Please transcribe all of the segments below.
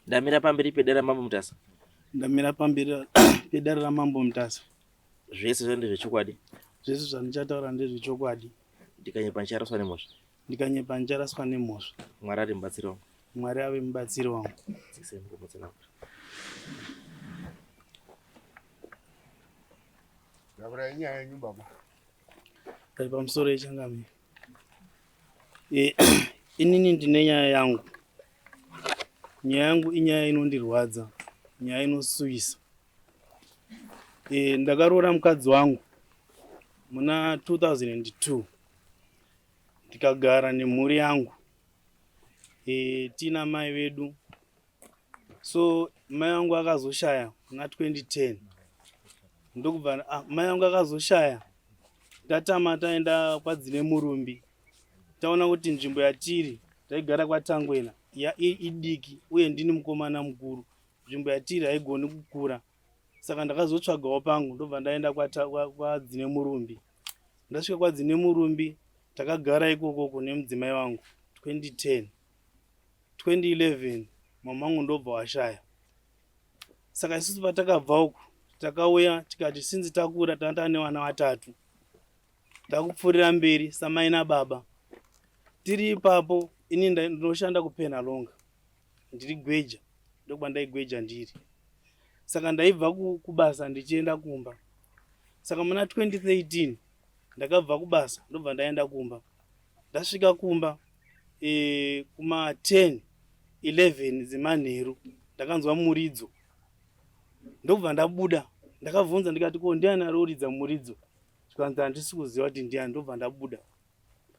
Ndamira pamberi pedare raMambo Mutasa. Ndamira pamberi pedare raMambo Mutasa. Zvese zvandi ndezvechokwadi. Zvese zvandichataura ndezvechokwadi. Ndikanyepa ndicharaswa nemhosva. Ndikanyepa ndicharaswa nemhosva. Mwari ari mubatsiri wangu. Mwari ave mubatsiri wangu. Dzikisai muromo tsanangura. Taurai nyaya yenyu baba. Kari pamusoro yechangamire. E, inini ndine nyaya yangu. Nyaya yangu inyaya inondirwadza, nyaya inosuwisa. E, ndakaroora mukadzi wangu muna 2002 ndikagara nemhuri yangu e, tiina mai vedu so mai vangu akazoshaya muna 2010 ndokubva ah, mai vangu akazoshaya tatama taenda kwadzine murumbi taona kuti nzvimbo yatiri taigara kwatangwena idiki uye ndini mukomana mukuru nzvimbo yatiri haigoni kukura saka ndakazotsvagawo pangu ndobva ndaenda kwadzine murumbi ndasvika kwadzine murumbi takagara ikokoko nemudzimai wangu 2010 2011 mama vangu ndobva washaya saka isusu patakabva uku takauya tikati sinzi takura tanga tane vana vatatu takupfuurira mberi samai nababa tiri ipapo ini ndinoshanda kupenalonga ndiri gweja ndokwandaigweja ndiri saka ndaibva kubasa ndichienda kumba saka muna 2013 ndakabva kubasa ndobva ndaenda kumba ndasvika kumba e, kuma 10 11 dzemanheru ndakanzwa muridzo ndokubva ndabuda ndakabvunza ndikati ko ndiani ari kuridza muridzo zvikanzi handisi kuziva kuti ndiani ndobva ndabuda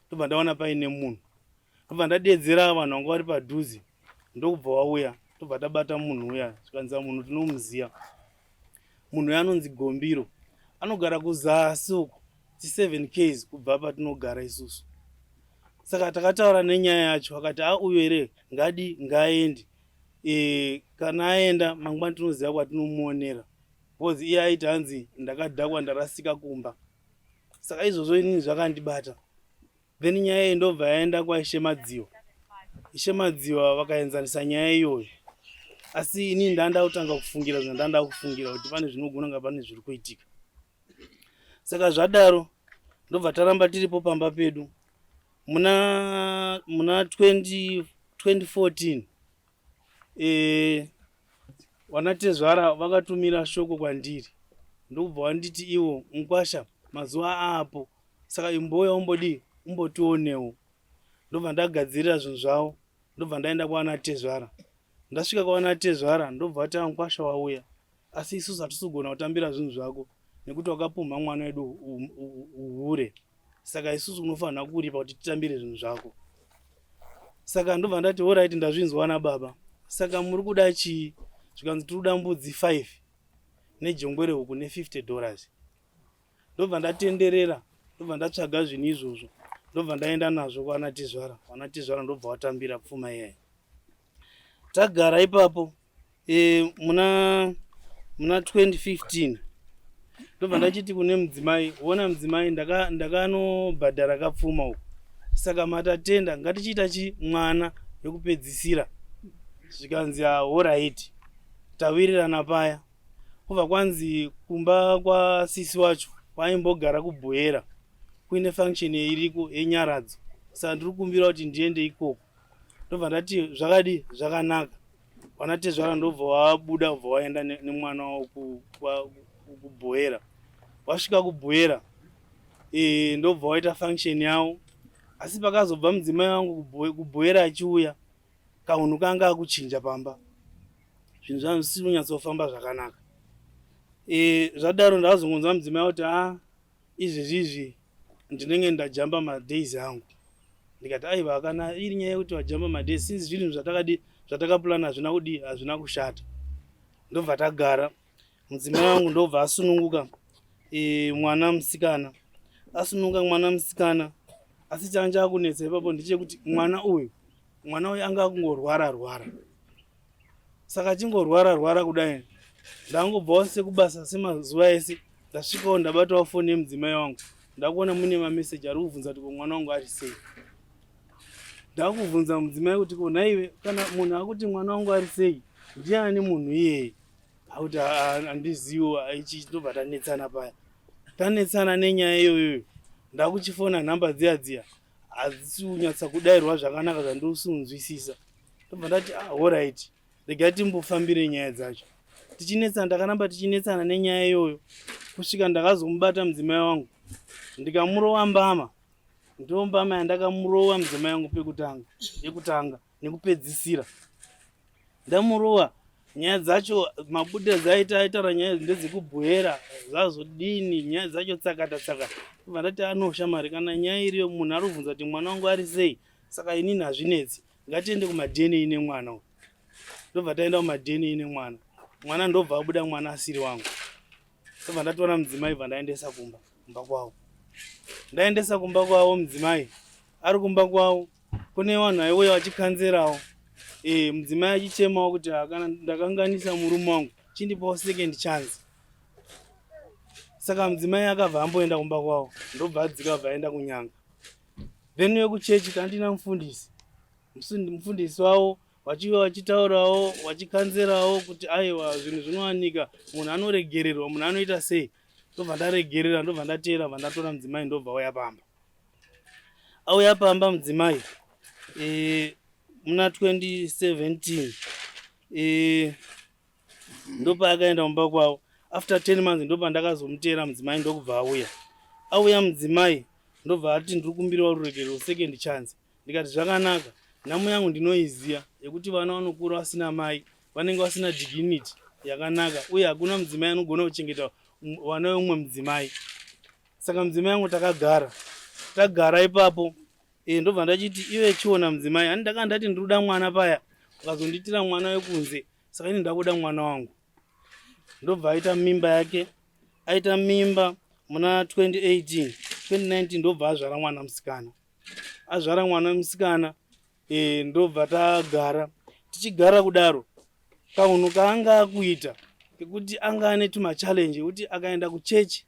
ndobva ndaona paine munhu ndobva ndadeedzera vanhu vanga vari padhuze ndokubva wauya ndobva tabata munhu uya zvikanzi munhu tinomuziva munhu uya anonzi gombiro anogara kuzasi uko ti 7 ks kubva patinogara isusu saka takataura nenyaya yacho akati a uyo here ngadi ngaaende e, kana aenda mangwana tinoziva kwatinomuonera because iye aiti hanzi ndakadhakwa ndarasika kumba saka izvozvo inini zvakandibata then nyaya iyi ndobva yaenda kwaishe madziwa ishe madziwa vakaenzanisa nyaya iyoyo asi inini ndanda kutanga kufungira zvandanda kufungira kuti pane zvinogona nga pane zviri kuitika saka zvadaro ndobva taramba tiripo pamba pedu muna muna 20, 2014 e, vanatezvara vakatumira shoko kwandiri ndokubva vanditi ivo mukwasha mazuva aapo saka imbouya umbodii umbotionewo ndobva ndagadzirira zvinhu zvavo ndobva ndaenda kwaana tezvara ndasvika kwaana tezvara ndobva vati mukwasha wauya asi isusu hatisi kugona kutambira zvinhu zvako nekuti wakapumha mwana wedu uhure saka isusu unofanira kuripa kuti titambire zvinhu zvako saka ndobva ndati orit ndazvinzwa nababa saka muri kuda chii zvikanzi tiri kuda mbudzi 5 nejongwe rehuku ne50 dollars ndobva ndatenderera ndobva ndatsvaga zvinhu izvozvo ndobva ndaenda nazvo kwana tizvara kwana tizvara ndobva watambira pfuma iyayi tagara ipapo e, muna muna 2015 ndobva ndachiti kune mudzimai wona mudzimai ndakanobhadhara ndaka kapfuma uku saka matatenda ngatichiita chi mwana wekupedzisira zvikanzi ahoraiti tawirirana paya kubva kwanzi kumba kwasisi wacho kwaimbogara kubhuera kuine function iriko yenyaradzo saka ndiri kukumbira kuti ndiende ikoko ndobva ndati zvakadii zvakanaka vana tezvara ndobva wabuda ubva waenda nemwana wavo kubhuera wasvika kubhuera e, ndobva waita function yavo asi pakazobva mudzimai wangu kubhuera achiuya kahunhu kanga akuchinja pamba zvinhu zvangu zvisiri kunyatsofamba zvakanaka e, zvadaro ndakazongonzwa mudzimai kuti a ah, izvezvi izvi ndinenge ndajamba madays angu ndikati aiwa kana iri nyaya yekuti wajamba madays since zvinhu zvatakadi zvatakapulana hazvina kudii hazvina kushata ndobva tagara mudzimai wangu ndobva asununguka e, mwana musikana asununguka mwana musikana asi changa chakunetsa ipapo ndechekuti mwana uyu mwana uyu anga akungorwara rwara saka achingorwara rwara kudai ndangobvawo sekubasa semazuva ese ndasvikawo ndabatawo foni yemudzimai wangu ndakuona mune mameseji ari kubvunza kuti ko mwana wangu ari sei ndakubvunza mudzimai kuti ko nhaiwe kana munhu akuti mwana wangu ari sei Ndiani munhu iyeye? Akuti handiziwo ichi. Tobva tanetsana paya, tanetsana nenyaya iyoyoyo. Ndakuchifona, nhamba dziya dziya hadzisi kunyatsa kudairwa zvakanaka, zvandisikunzwisisa. Tobva ndati, "Ah, alright, regai timbofambire nyaya dzacho." Tichinetsana, ndakaramba tichinetsana nenyaya iyoyo kusvika ndakazomubata mudzimai wangu, ndikamurova mbama. Ndo mbama yandakamurova mudzimai wangu pekutanga, yekutanga nekupedzisira ndamurova. Nyaya dzacho mabudiro dzaita, aitaura nyaya ndedzekubhuera, zvazodini, nyaya dzacho tsakata tsakata. Bva ndati, "Anoshamari, kana nyaya iriyo, munhu ari kubvunza kuti mwana wangu ari sei, saka inini hazvinetsi, ngatiende kumaDNA nemwana uyu." Ndobva taenda kumaDNA nemwana. Mwana ndobva abuda mwana asiri wangu. Ndobva ndatora mudzimai, bva ndaendesa kumba kwavo. Ndaendesa kumba kwavo, mudzimai ari kumba kwavo, kune vanhu vaiuya vachikanzerawo. Mudzimai achichemawo kuti, "Ah, kana ndakanganisa murume wangu, chindipawo second chance." Saka mudzimai akabva amboenda kumba kwavo, ndobva adzika, abva aenda kunyanga. Then vekuchechi tandina mufundisi, mufundisi wavo vachiuya vachitaurawo, vachikanzerawo kuti aiwa, zvinhu zvinowanika, munhu anoregererwa, munhu anoita sei. Ndobva ndaregerera, ndobva ndateera, bva ndatora mudzimai, ndobva auya pamba. Auya pamba mudzimai muna 2017, ndopaakaenda kumba kwavo. After 10 months ndopandakazomuteera mudzimai, ndokubva auya. Auya mudzimai, ndobva ati, "Ndiri kumbirawo ruregerero, second chance." Ndikati, "Zvakanaka, nhamo yangu ndinoiziya yekuti vana vanokura vasina mai, vanenge vasina dignity yakanaka, uye hakuna mudzimai anogona kuchengeta vana vemumwe mudzimai." Saka mudzimai yangu takagara, tagara ipapo, ndobva ndachiti, "Iwe chiona mudzimai, hani ndakanga ndati ndiri kuda mwana paya, ukazondiitira mwana wekunze, saka ini ndakuda mwana wangu." Ndobva aita mimba yake. Aita mimba muna 2018, 2019, ndobva azvara mwana musikana. Azvara mwana musikana, ndobva tagara. Tichigara kudaro, kaunhu kaanga akuita kekuti anga ane tumachallenge ekuti akaenda kuchechi,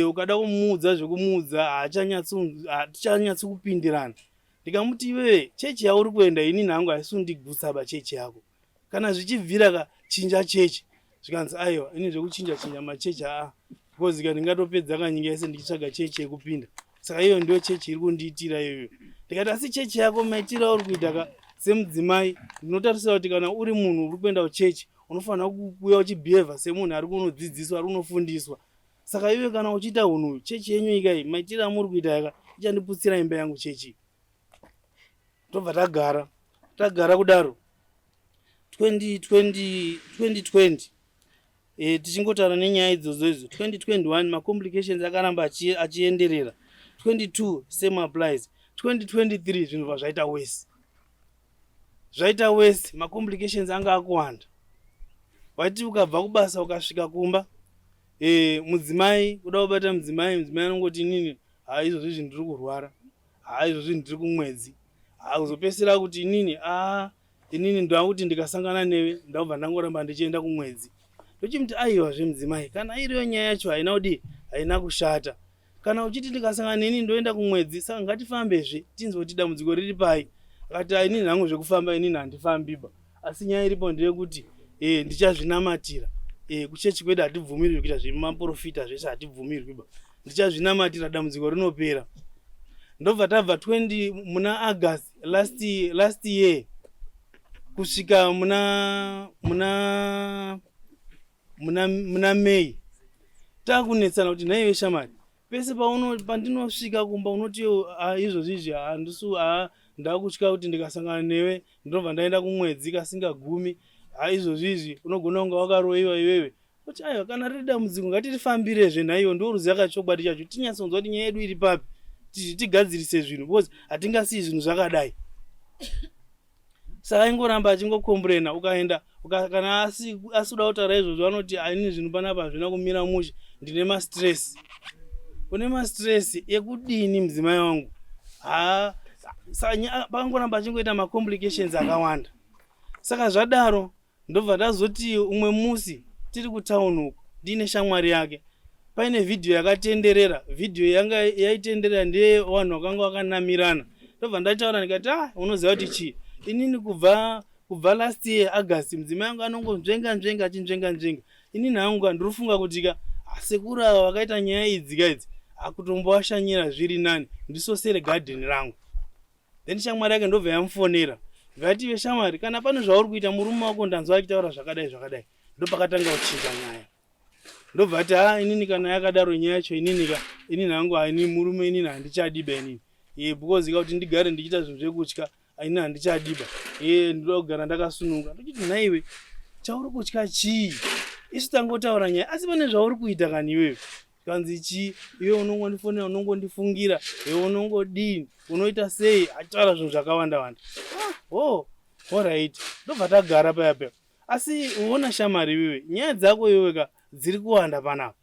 ukada kumuudza zvekumuudza, hatichanyatsI kupindirana. Ndikamuti, "Iwewe, chechi yauri kuenda, inini hangu haisi kundigutsa ba. Chechi yako, kana zvichibvira ka, chinja chechi." Zvikanzi, "Aiwa, ini zvekuchinja chinja machechi aa, because ka ndingatopedza kanyika yese ndichitsvaga chechi yekupinda, saka iyo ndiyo chechi iri kundiitira iyoyo." Ndikati, "Asi chechi yako, maitiro auri kuita ka semudzimai, ndinotarisira kuti kana uri munhu uri kuenda kuchechi, unofanira kuuya uchibhehave semunhu ari kunodzidziswa, ari kunofundiswa. Saka iwe kana uchiita unhu, chechi yenyu ikai, maitiro amuri kuita yaka, ichandiputsira imba yangu chechi." Tobva tagara, tagara kudaro 2020, 2020, tichingotaura nenyaya idzodzo idzo. 2021 macomplications akaramba achienderera. 22 same applies. 2023 zvinhu bva zvaita worse, zvaita worse. Macomplications anga akuwanda. Waiti ukabva kubasa, ukasvika kumba, mudzimai, kuda kubata mudzimai, mudzimai anongoti, "Inini ha, izvozvi izvi ndiri kurwara, ha, izvozvi ndiri kumwedzi." Hakuzopedzisira kuti, "Inini a, inini ndakuti ndikasangana newe, ndabva ndangoramba ndichienda kumwedzi." Ndochimuti, "Aiwa zvemudzimai, kana iriyo nyaya yacho, haina kudii, haina kushata. Kana uchiti ndikasangana neni ndoenda kumwedzi, saka ngatifambezve tinzwe kuti dambudziko riri pai." Akati, "Ah, inini hangu zvekufamba inini handifambiba, asi nyaya iripo ndeyekuti ndichazvinamatira. Kuchechi kwedu hatibvumirwi kuita zvemaprofita zvese, hatibvumirwi ba. Ndichazvinamatira, dambudziko rinopera." Ndobva tabva 20 muna August last year kusvika muna May, takunetsana kuti, "Nhaiwe shamari, pese pandinosvika kumba unoti, 'Ah, izvozvi izvi handisu, ha, ndakutya kuti ndikasangana newe ndinobva ndaenda kumwedzi kasingagumi. Ha, izvozvi izvi unogona kunge wakaroyiwa iwewe.'" Kuti, "Aiwa, kana riri dambudziko, ngatirifambirezve. Nhaiwe, ndoruziva kachokwadi chacho, tinyatsonzwa kuti nyaya yedu iri papi, tigadzirise zvinhu, because hatingasiyi zvinhu zvakadai." Saka aingoramba achingocomplaina. Ukaenda kana asikuda kutaura izvozvo, anoti, "Aini zvinhu panapa hazvina kumira mushe, ndine mastress." Une mastress ekudini, mudzimai wangu? Ha, saka pakangoramba achingoita macomplications akawanda. Saka zvadaro, ndobva ndazoti umwe musi tiri kutauni uku, ndiine shamwari yake, paine vhidhiyo yakatenderera. Vhidhiyo yanga yaitenderera ndeyevanhu vakanga vakanamirana. Ndobva ndataura ndikati, "Ah, unoziva kuti chii? Inini kubva Kubva last year August mudzimai wangu anongonzvenga nzvenga achinzvenga nzvenga. Inini hangu ka ndiri kufunga kuti ka asekuru ava vakaita nyaya idzi ka idzi akutombovashanyira zviri nani ndisosere gadheni rangu. Then shamwari yake ndobva yamufonera vati veshamwari kana pane zvauri kuita murume wako ndanzwa achitaura zvakadai zvakadai. Ndopakatanga kuchinja nyaya. Ndobva ati ha inini kana yakadaro nyaya yacho inini ka inini hangu ini murume inini handichadiba inini. Ye because ka kuti ndigare ndichiita zvinhu zvekutya ini handichadiba. Ye ndinoda kugara ndakasununga. Ndochiti nhaiwe chauri kutya chii? Isu tangotaura nyaya asi pane zvauri kuita kani iwewe. Kanzi chii iwe unongondifonera unongondifungira iwe unongodini unoita sei achitaura zvinhu zvakawanda wanda. Ah, oh, alright. Ndobva tagara paya paya. Asi uona shamwari iwewe nyaya dzako iwewe ka dziri kuwanda panapa.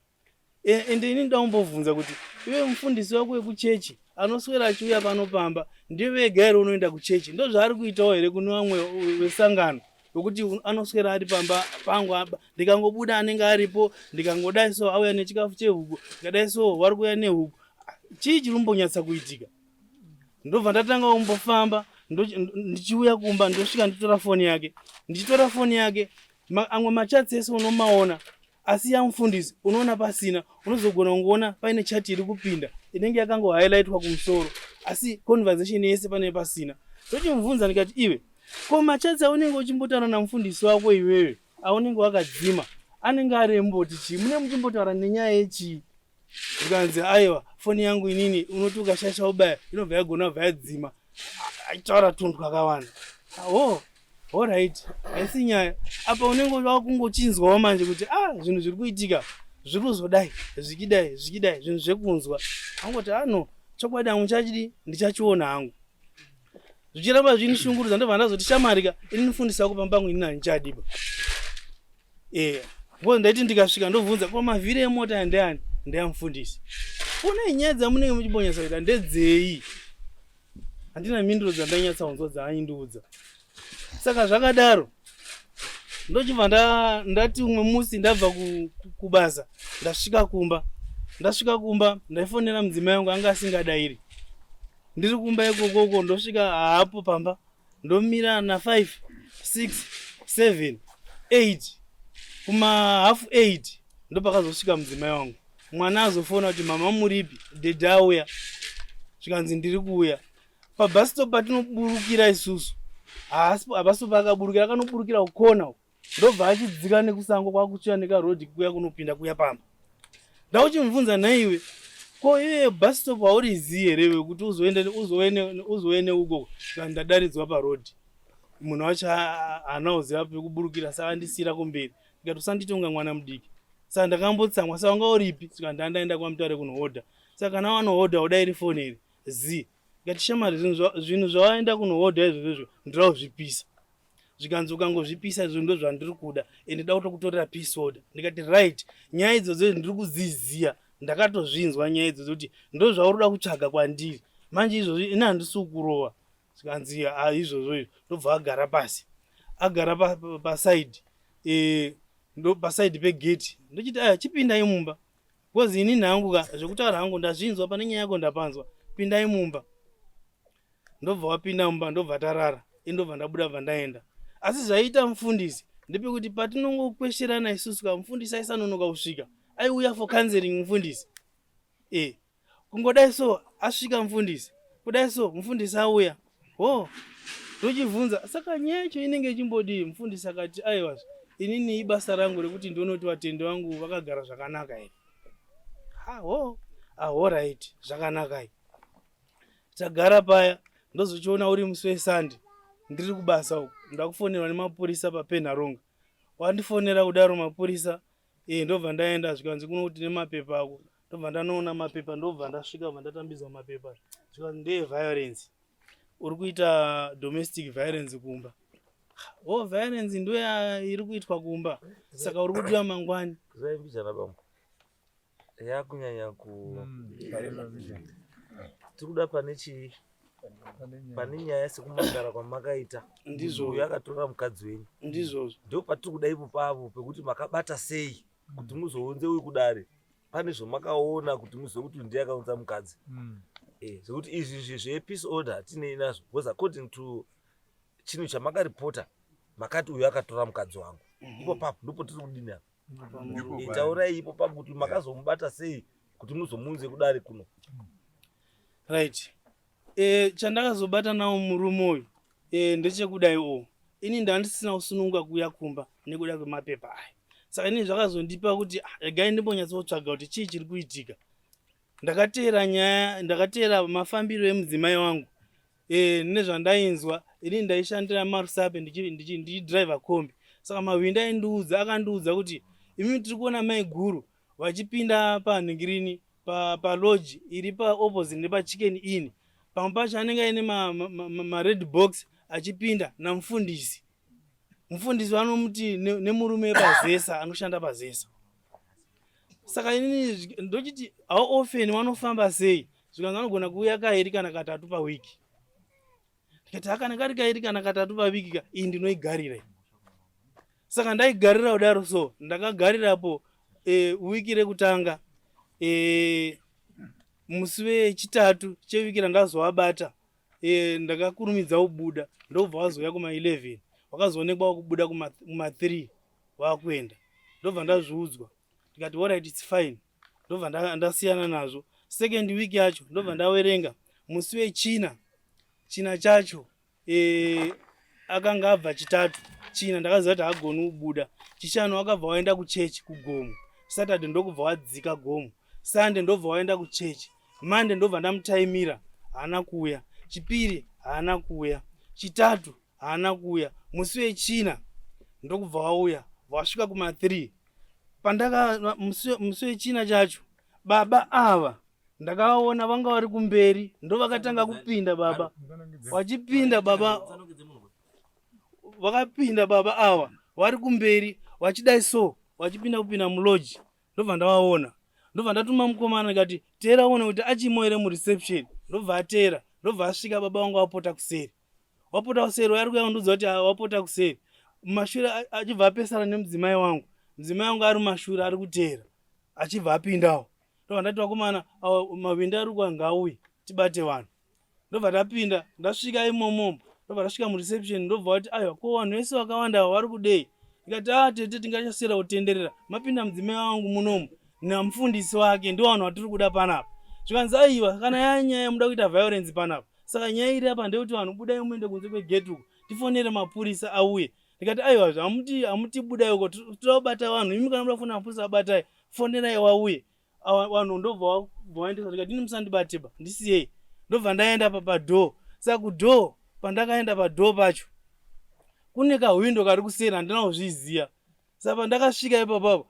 Ende ini ndoda kumbobvunza kuti iwe mufundisi wako wekuchechi anoswera achiuya pano pamba ndiye vega here unoenda kuchechi? Ndozvaari kuitawo here kune vamwe vesangano wekuti anoswera ari pamba pangu apa ndikangobuda anenge aripo ndikangodai so auya nechikafu chehuku ndikadai so vari kuuya nehuku chii chiri kumbonyatsa kuitika? Ndobva ndatanga kumbofamba ndichiuya kumba ndosvika nditora foni yake ndichitora foni yake amwe machats ese unomaona asi yamufundisi unoona pasina unozogona kungoona paine chat iri kupinda inenge yakangohighlightwa kumusoro asi conversation yese panenge pasina. Ndochimubvunza ndikati iwe ko machats aunenge uchimbotaura namufundisi wako iwewe aunenge wakadzima anenge ari emboti chii mune muchimbotaura nenyaya yechii? Zvikanzi aiwa foni yangu inini unoti ukashaisha ubaya inobva yagona bva yadzima achitaura tunhu twakawanda. Oh, alright haisi nyaya apa unenge wakungochinzwawo manje kuti ah zvinhu zviri kuitika zviri kuzodai zvichidai zvichidai zvinhu zvekunzwa angoti ah no chokwadi hangu chachidi ndichachiona hangu zvichiramba zvindishungurudza ndobva ndazoti shamwari ka ini mufundisi wako pamba pangu inini handichadiba. Because ndaiti ndikasvika ndobvunza ko mavhiri emota ndeani ndeyamufundisi. Kune nyaya dzamunenge muchimbonyatsa kuita ndedzei? Handina mhinduro dzandainyatsa kunzwa dzaaindiudza. Saka zvakadaro ndochibva ndati umwe musi ndabva kubasa ndasvika kumba ndasvika kumba ndaifonera mudzimai wangu anga asingadairi. Ndiri kumba ikokoko ndosvika haapo pamba ndomira na 5 6 7 8 kuma half 8 ndopakazosvika mudzimai wangu. Mwana azofona kuti mama muripi dhedhi auya zvikanzi ndiri kuuya. Pabus stop patinoburukira isusu hapasi paakaburukira akanoburukira kukona uko ndobva achidzika nekusango kwakuchiya nekarodhi kuya kunopinda kuya pamba. Ndakuchimubvunza nhaiwe ko iye bus stop hauriziyi here iwe kuti uzouye neuko ndadaridzwa parodhi. Munhu wacho haana kuziva pekuburukira saka andisiira kumberi. Ndikati usandiite kunga mwana mudiki. Saka ndakambotsamwa saka wanga uripi? Saka ndandaenda kwaMutare kunohodha. Saka kana wanohodha udairi foni here? Zii. Ndikati shamwari zvinhu zvawaenda kunohodha izvozvo izvo ndinoda kuzvipisa. Zvikanzi ukangozvipisa izvo ndo zvandiri kuda ende ndoda kutokutorera peace order. Ndikati right nyaya idzodzo ndiri kudziziya ndakatozvinzwa nyaya idzodzo kuti ndo zvauri kuda kutsvaga kwandiri manje izvozvo ini handisi kukurova. Zvikanzi ah izvozvo izvo ndobva agara pasi agara pasaidi ndo pasaidi pegate ndochiti aya chipindai mumba because inini hangu ka zvekutaura hangu ndazvinzwa pane nyaya yako ndapanzwa pindai mumba. Ndobva wapinda mumba ndobva tarara ini ndobva ndabuda bva ndaenda. Asi zvaiita mufundisi ndepekuti patinongokwesherana isusu ka mufundisi aisanonoka kusvika aiuya for counseling mufundisi. Kungodai so asvika mufundisi kudai so mufundisi auya ho ndochibvunza saka nyaya yacho inenge ichimbodii? Mufundisi akati aiwa inini ibasa rangu rekuti ndione kuti vatendi vangu vakagara zvakanaka here. Ha ho ah alright zvakanakai. Tagara paya ndozochiona uri musi weSunday ndiri kubasa uku ndakufonerwa nemapurisa paPenharonga. Wandifonera kudaro mapurisa ndobva ndaenda zvikanzi kuno kuti nemapepa ako ndobva ndanoona mapepa ndobva ndasvika bva ndatambidzwa mapepa zvikanzi ndeye violence uri kuita domestic violence kumba. Oh violence ndo iri kuitwa kumba saka uri kudiwa mangwani. Zvaimbichana bambo yakunyanya ku tiri kuda pane chii pane nyaya sekumangara kwamakaita ndizvo uyu akatora mukadzi wenyu ndizvozvo ndo patiri kuda ipo pavo pekuti makabata sei kuti muzounze uyu kudare pane zvamakaona kuti muzive kuti ndiye akaunza mukadzi. Zvekuti izvi zvepeace order hatinei nazvo because according to chinhu chamakaripota Makati uyu akatora mukadzi wangu. Ipo papo ndipo tiri kudini apa? Taurai ipo papo kuti makazomubata sei kuti muzomuunze kudare kuno. Right. Chandakazobata nawo murume uyu ndechekudai o ini ndandisina kusununguka kuuya kumba nekuda kwemapepa aya. Saka ini zvakazondipa kuti ah, regai ndimbonyatsotsvaga kuti chii chiri kuitika. Ndakateera nyaya, ndakateera mafambiro emudzimai wangu nezvandainzwa. Ini ndaishandira marusape ndichidriver kombi, saka mahwindi aindiudza, akandiudza kuti imi tiri kuona mai guru vachipinda panhingirini palodge iri paopposite nepaChicken Inn. Pamwe pacho anenge aine mared box achipinda namufundisi. Mufundisi vanomuti nemurume pazesa anoshanda pazesa. Saka inini ndochiti how often vanofamba sei? Zvikanzi vanogona kuuya kairi kana katatu pawiki. Ndikati hakana kari kairi kana katatu pawiki ka, iyi ndinoigarira iyi. Saka ndaigarira kudaro, so ndakagarirapo wiki rekutanga, musi wechitatu chewiki randazovabata, ndakakurumidza kubuda, ndobva wazouya kuma11, wakazoonekwa wakubuda kuma3 wakuenda. Ndobva ndazviudzwa, ndikati alright, it's fine, ndobva ndasiyana nazvo. Second week yacho ndobva ndawerenga musi wechina, china chacho akanga abva chitatu, china ndakaziva kuti haagoni kubuda. Chishanu akabva waenda kuchechi kugomo, Saturday ndokubva wadzika gomo, Sunday ndobva waenda kuchechi, Monday ndobva ndamutaimira, haana kuuya, chipiri haana kuuya, chitatu haana kuuya. Musi wechina ndokubva wauya, wasvika kuma3 pandaka musi wechina chacho. Baba ava ndakavaona vanga vari kumberi, ndo vakatanga kupinda. Baba vachipinda, baba vakapinda, baba ava vari kumberi vachidai so, vachipinda kupinda mulodge. Ndobva ndavaona, ndobva ndatuma mukomana, ndikati teera uone kuti achimo here mureception. Ndobva ateera, ndobva asvika baba vangu vapota kuseri, wapota kuseri, ari kuya kundiudza kuti ah, wapota kuseri mumashure, achibva apesana nemudzimai wangu. Mudzimai wangu ari mumashure ari kuteera, achibva apindawo. Ndobva ndati vakomana, mawindi ari kuwa, ngauye tibate vanhu. Ndobva tapinda, ndasvika imomo, ndobva tasvika mureception, ndobva vati aiwa, ko vanhu vese vakawanda ava vari kudei? Ndikati a tete, tingachaswera kutenderera, mapinda mudzimai wangu munomu namufundisi wake, ndo vanhu vatiri kuda panapa. Zvikanzi aiwa, kana yanyaya muda kuita violence panapa, saka nyaya iri apa ndeyekuti vanhu budai muende kunze kwegate uko, tifonere mapurisa auye. Ndikati aiwa, hamuti hamuti, budai uko, toda kubata vanhu. Imi kana muda kufonera mapurisa, abatai, fonerai wauye vanhu. Ndobva vaendesa, ndikati ini musandibate ba, ndisiyei. Ndobva ndaenda padoor. Saka kudoor, pandakaenda padoor pacho kune kahwindo kari kuseri, handina kuzviziva. Saka pandakasvika ipapapo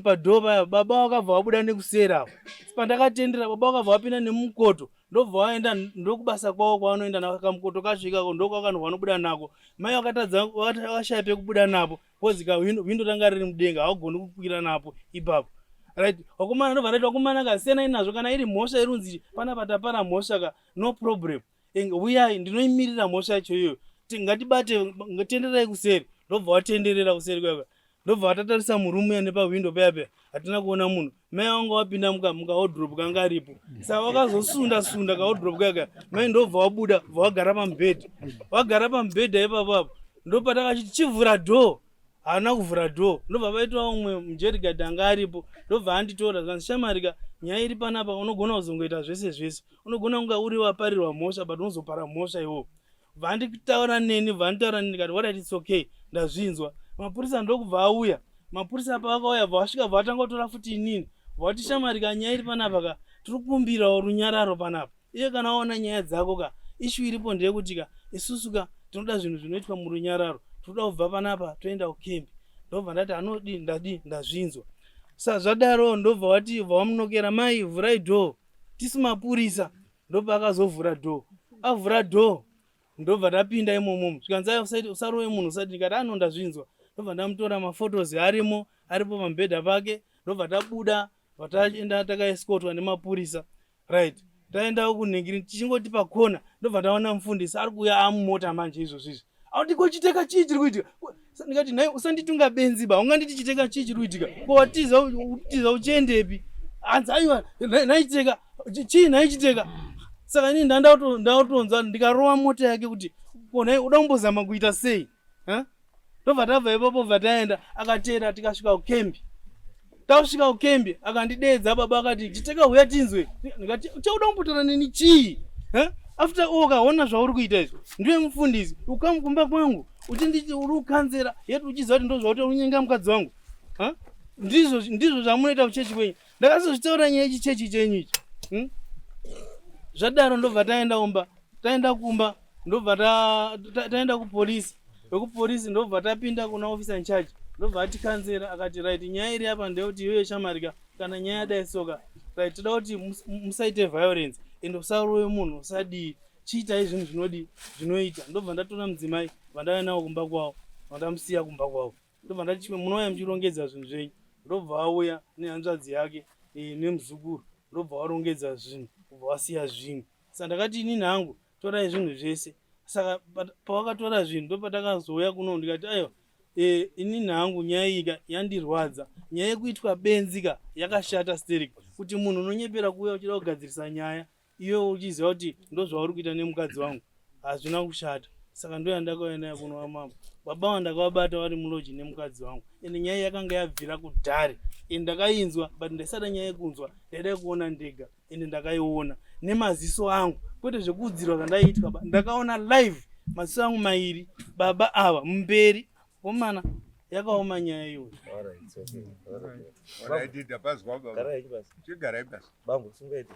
padoor paya, baba vakabva vabuda nekuseri apo. Pandakatendera, baba vakabva vapinda nemukoto, ndobva vaenda ndokubasa kwavo kwavanoenda nakamukoto kacho ikako, ndokwakanobva vanobuda nako. Mai vakatadza, vakashaya pekubuda napo because kahwindo ranga riri mudenga, havagoni kukwira napo ipapo. Right, vakomana, ndobva ndaiti vakomana ka, siyanai nazvo. Kana iri mhosva irunzi panapa tapara mhosva ka, no problem, uyai, ndinoimirira mhosva yacho iyoyo. Ngatibate, tenderai kuseri. Ndobva watenderera kuseri kuya, ndobva vatatarisa murumu ya nepahwindo paya paya, hatina kuona munhu. Mai vanga vapinda mukawardrobe kanga aripo, saka vakazosunda sunda kawardrobe kaya kaya, mai ndobva wabuda, bva wagara pamubhedha. Wagara pamubhedha ipapo apo, ndopatakachiti chivhura door, haana kuvhura door. Ndobva vaitwa umwe mubodyguard anga aripo, ndobva anditora, zvanzi shamarika, nyaya iri panapa, unogona kuzongoita zvese zvese, unogona kunge uri waparirwa mhosva, but unozopara mhosva iwowo. Vanditaura neni, vanditaura neni, ndikati alright, it's okay, ndazvinzwa. Mapurisa ndokubva auya. Mapurisa pavakauya, bva vasvika, bva vatanga kutora futi inini, vati shamarika, nyaya iri panapa ka, tiri kukumbirawo runyararo panapa. Iye kana waona nyaya dzako ka, issue iripo ndeyekuti ka, isusu ka tinoda zvinhu zvinoitwa murunyararo, tinoda kubva panapa toenda kukembi. Ndobva ndati anodi ndadi, ndazvinzwa. Sa zvadaro ndobva wati bva wamunokera, mai vhurai door, tisu mapurisa. Ndobva akazovhura door. Avhura door, ndobva tapinda imomo. Zvikanzi aiwa, usarove munhu, usati. Ndikati ano ndazvinzwa. Ndobva ndamutora, maphotos arimo, aripo pamubhedha pake. Ndobva tabuda, vataenda takaescortwa nemapurisa. Right, taenda kunhingiri, tichingoti pakona, ndobva ndaona mufundisi ari kuuya amumota. Manje izvozvo izvi auti ko chiteka, chii chiri kuitika? Ndikati nhai, usanditunga benzi ba, unganditi chiteka, chii chiri kuitika? Ko watiza, utiza uchiendepi? Hanzi aiwa, nhai chiteka, chii nhai chiteka? Saka inini ndautonzwa ndikarova mota yake kuti ko nhai, uda kumbozama kuita sei? Ndobva tabva ipapo bva taenda akateera tikasvika kukembi. Tasvika kukembi akandideedza baba akati chiteka huya tinzwe. Ndikati chauda kumbotara neni chii? After all kaona zvauri kuita izvi. Ndiwe mufundisi ukamukumba kwangu uchinditi uri kukanzera yet uchiziva kuti ndozvauri unyenga mukadzi wangu. Ndizvo ndizvo zvamunoita kuchechi kwenyu. Ndakazozvitaura nyaya yechichechi chenyu ichi. Zvadaro ndobva taenda kumba. Taenda kumba ndobva taenda kupolisi. Vekupolisi ndobva tapinda kuna officer in charge. Ndobva atikanzera akati right nyaya iri apa ndeyekuti iwewe shamarika kana nyaya yadai soka right toda kuti musaite violence and usarove munhu usadii chiitai zvinhu zvinodii zvinoita. Ndobva ndatora mudzimai vandauya nawo kumba kwavo vandamusiya kumba kwavo. Ndobva ndati chimwe munouya muchirongedza zvinhu zvenyu. Ndobva auya nehanzvadzi yake eh, nemuzukuru ndobva warongedza zvinhu kubva wasiya zvinhu. Saka ndakati inini hangu torai zvinhu zvese. Saka pawakatora zvinhu ndopatakazouya kuno ndikati aiwa eh, inini hangu nyaya iyi ka yandirwadza. Nyaya yekuitwa benzi ka yakashata sterek kuti munhu unonyepera kuuya uchida kugadzirisa nyaya iwe uchiziva kuti ndozvauri kuita nemukadzi wangu hazvina kushata saka ndoyandakauya nayo kuno wamambo baba vangu ndakavabata vari muloji nemukadzi wangu ende nyaya yakanga yabvira kudhare ende ndakainzwa but ndaisada nyaya yekunzwa ndaida kuona ndega ende ndakaiona nemaziso angu kwete zvekuudzirwa zvandaiitwa ba ndakaona live maziso angu mairi baba ava mumberi komana yakaoma nyaya iyoyo Bambo, sungaite.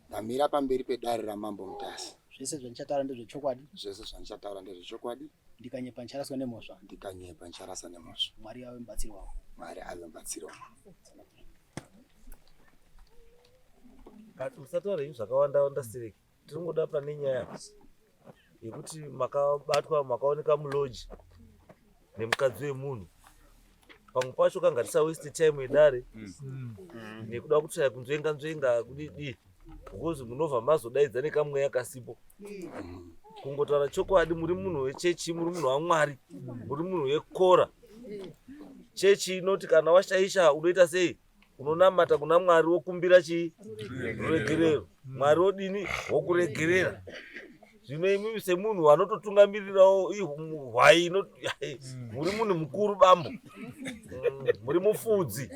Ndamira pamberi pedare raMambo Mutasa. Zvese zvandichataura ndezvechokwadi. Zvese zvandichataura ndezvechokwadi. Ndikanyepa ndicharaswa nemhosva. Ndikanyepa ndicharasa nemhosva. Mwari ave mubatsiri wangu. Mwari ave mubatsiri wangu. Usataura henyu zvakawanda wanda sireki. Tiringoda pane nyaya yekuti makabatwa makaoneka muloji nemukadzi wemunhu. Pamwe pacho ka ngatisa waste time yedare nekuda kutsvaya kunzvenga nzvenga kudidi because munobva mazodaidza nekamweya kasipo. Kungotaura chokwadi muri munhu wechechi, muri munhu waMwari, muri munhu wekora. Chechi inoti kana washaisha unoita sei? Unonamata kuna Mwari wokumbira chii? Ruregerero. Mwari wodini? Wokuregerera. Zvino imimi semunhu anototungamirirawo hwai muri munhu mukuru bambo, muri mufudzi.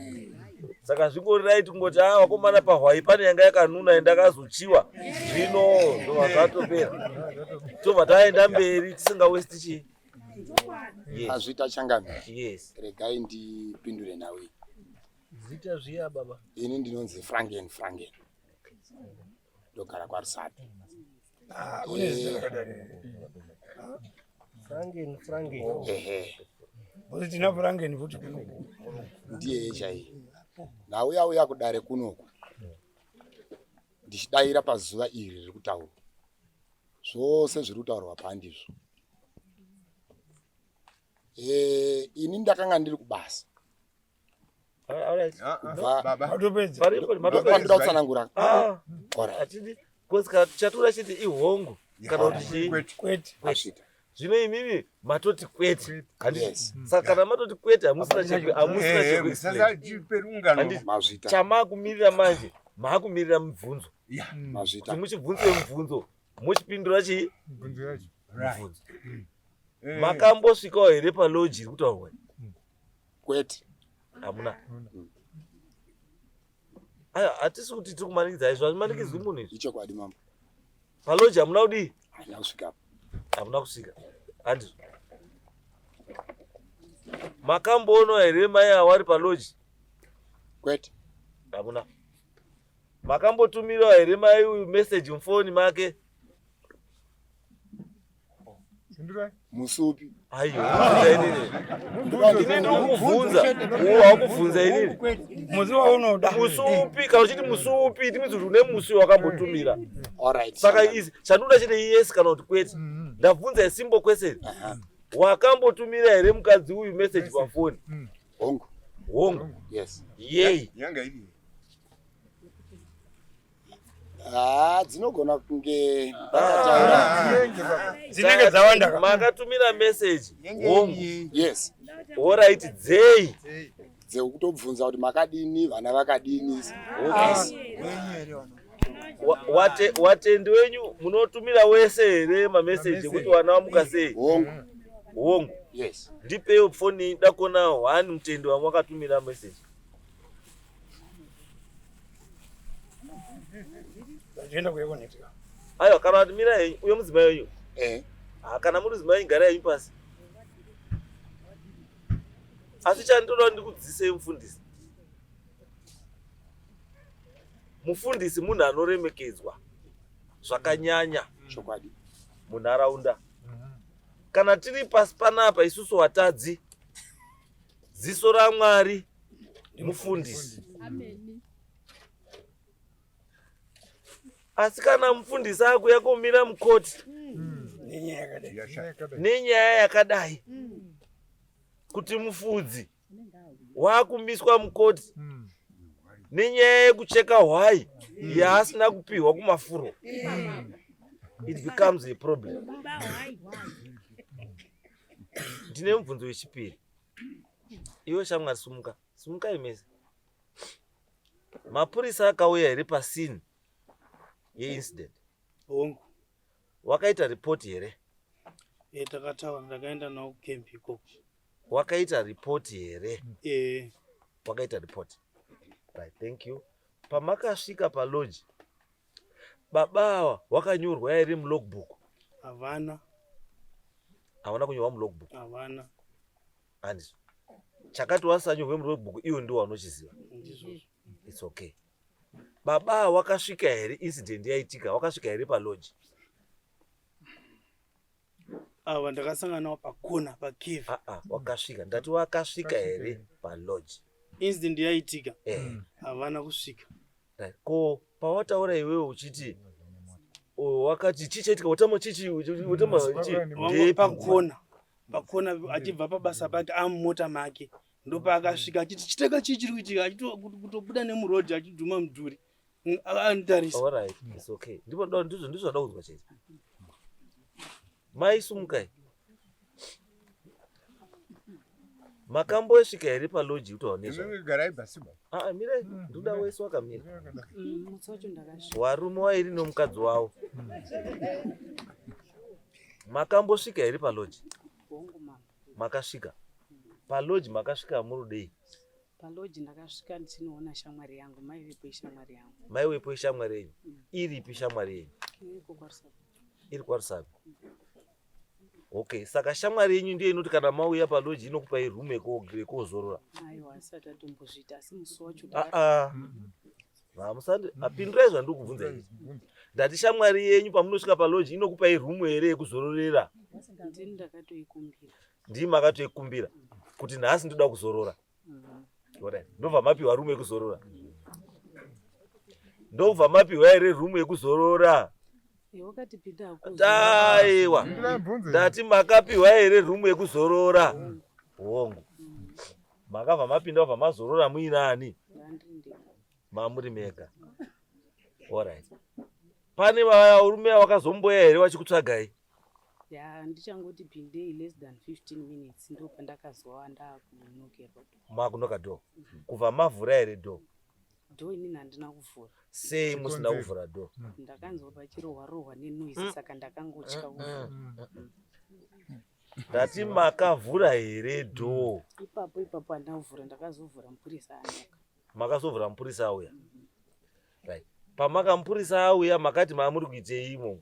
Saka zvingori right kungoti ah vakomana pahwai pane yanga yakanuna yandakazochiwa zvino ndobva zvatopera. Tobva taenda mberi tisingawesti chii? Yes. Azvita changamire. Yes. Regai ndipindure nhau iyi. Zita zviya baba. Ini ndinonzi Franken Franken. Ndogara kwaRusape. Ah, une zita rakadai. Franken Franken. Ehe. Bozi tina Franken futi kuno. Ndiye chaiye. Nauya uya kudare kunoku. Ndichidaira pazuva iri riri kutaurwa. Zvose zviri kutaurwa pandizvo. Eh, ini ndakanga ndiri kubasa. Ndoda kutsanangura. Chatura chiti ihongu kana kuti chii? Kwete. Zvino imimi matoti kwete. Saka kana matoti kwete hamusina hamusina chekuexplain. Chamakumirira manje maakumirira mibvunzo. Mazvita. Kuti muchibvunze mibvunzo muchipindura chii? Mibvunzo. Makambosvikawo here paloji iri kutaurwa? Kwete. Hamuna. Aya hatisi kuti tiri kumanikidza izvo, hazvimanikidzwi munhu izvi. Ichokwadi mambo. Paloji hamuna kudii? Handina kusvika. Hamuna kusvika. Handizvo. Makamboonwa here mai awa ari paloji? Kwete. Hamuna. Makambotumirwa here mai uyu message mufoni make? Musi upi? Aiwa, inini. Ini ndikukubvunza. Uwo wakubvunza inini. Musi waunoda. Musi upi? Kana uchiti musi upi, it means kuti une musi wakambotumira. All right. Saka izi chandinoda chete yes kana kuti kwete. Ndabvunza simple question. Wakambotumira here mukadzi uyu message pafoni? Hongu. Hongu. Yes. Yei. Yanga iri. Ah, dzinogona kunge ndakataura. Dzinenge dzawanda. Makatumira message. Hongu. Yes. Alright, dzei. Dzekutobvunza kuti makadini, vana vakadini. Watendi wenyu munotumira wese here mameseji ekuti vana vamuka sei? Hongu. Hongu. Yes. Ndipewo foni ndakona one mutendi wamwakatumira message. Vachienda kuekonetika. Aiwa, kana watumira henyu uyo mudzimai wenyu. Eh. Ah, kana muri mudzimai garai henyu pasi. Asi chandinoda ndikudzidzisei mufundisi. Mufundisi munhu anoremekedzwa zvakanyanya. Chokwadi. Munharaunda. Kana tiri pasi panapa isusu watadzi, ziso raMwari mufundisi. Amen. Asi kana mufundisi akuya kumira mukoti nenyaya yakadai kuti mufudzi wakumiswa mukoti nenyaya yekucheka hwai yaasina kupihwa kumafuro, it becomes a problem. Ndine mubvunzo wechipiri. Iwe shamwari, sumuka, sumukai mese. Mapurisa akauya here pascene yeincident? Hongu. Wakaita ripoti here? E, takataura, ndakaenda nawo kucamp ikoko. Wakaita ripoti here? E. Wakaita ripoti. Right, thank you. Pamakasvika palodge, baba ava wakanyorwa here mulogbook? Havana. Havana kunyorwa mulogbook? Havana. Handizvo. Chakati wasanyorwe mulogbook iwo ndiwo wanochiziva. Ndizvozvo. It's okay. Baba ava wakasvika here incident yaitika? Wakasvika here palodge? Ava ndakasangana nawo pakona pacave. Ah ah, wakasvika. Ndati wakasvika here palodge? Incident yaitika. Eh. Havana kusvika. Right. Ko pawataura iwewe uchiti wakati chii chaitika, watama chichi, watama chi? Wangu pakona pakona achibva pabasa pake amumota make, ndopaakasvika achiti chiteka chii chiri kuitika, achitobuda nemurodhi achidhuma mudhuri, anditarisa. All right, it's okay. Ndipo ndo ndizvo ndizvo zvada kunzwa chete. Mai, sumukai. Makambosvika here palodge kutaura nezva? Garai pasi ba. Ah, mirai, ndoda wese wakamira. Musi wacho ndakasvika. Varume wairi nomukadzi wavo. Makambosvika here palodge? Hongu mama. Makasvika. Palodge makasvika murudei? Palodge ndakasvika ndichinoona shamwari yangu, maivepo ishamwari yangu. Maiwepo ishamwari yenyu. Iripi shamwari yenyu? Iriko kwaRusape. Iri kwaRusape. Okay, saka shamwari yenyu ndiyo inoti kana mauya palodge inokupai room yekozorora. Aiwa, asati atombozviita, asi musi wacho Ah ah. Hamusandi apindurai zvandiri kubvunza izvi. Ndati shamwari yenyu pamunosvika palodge inokupai room here yekuzororera? Ndini ndakatoikumbira. Ndii makatoikumbira kuti nhasi ndoda kuzorora. Alright. Ndobva mapiwa room yekuzorora. Ndobva mapiwa here room yekuzorora? Wakati pinda. Taiwa. Ndati makapiwa here room yekuzorora? Hongu. Makabva mapinda wabva mazorora muinani? Mamuri mega. Alright. Pane varume vakazomboya here vachikutsvagai? Ya, ndichangoti pindei less than 15 minutes ndo pandakazwa ndakunokerwa. Makunoka door. Kubva mavhura here door? Door inini handina kuvhura. Sei musina kuvhura door? Ndakanzwa pachirohwa rohwa nenoise, saka ndakangotya kuvhura. Ndati makavhura here door? Ipapo ipapo handina kuvhura, ndakazovhura mupurisa anoka. Makazovhura mupurisa auya. Right. Pamaka mupurisa auya makati maamuri kuitei imomo?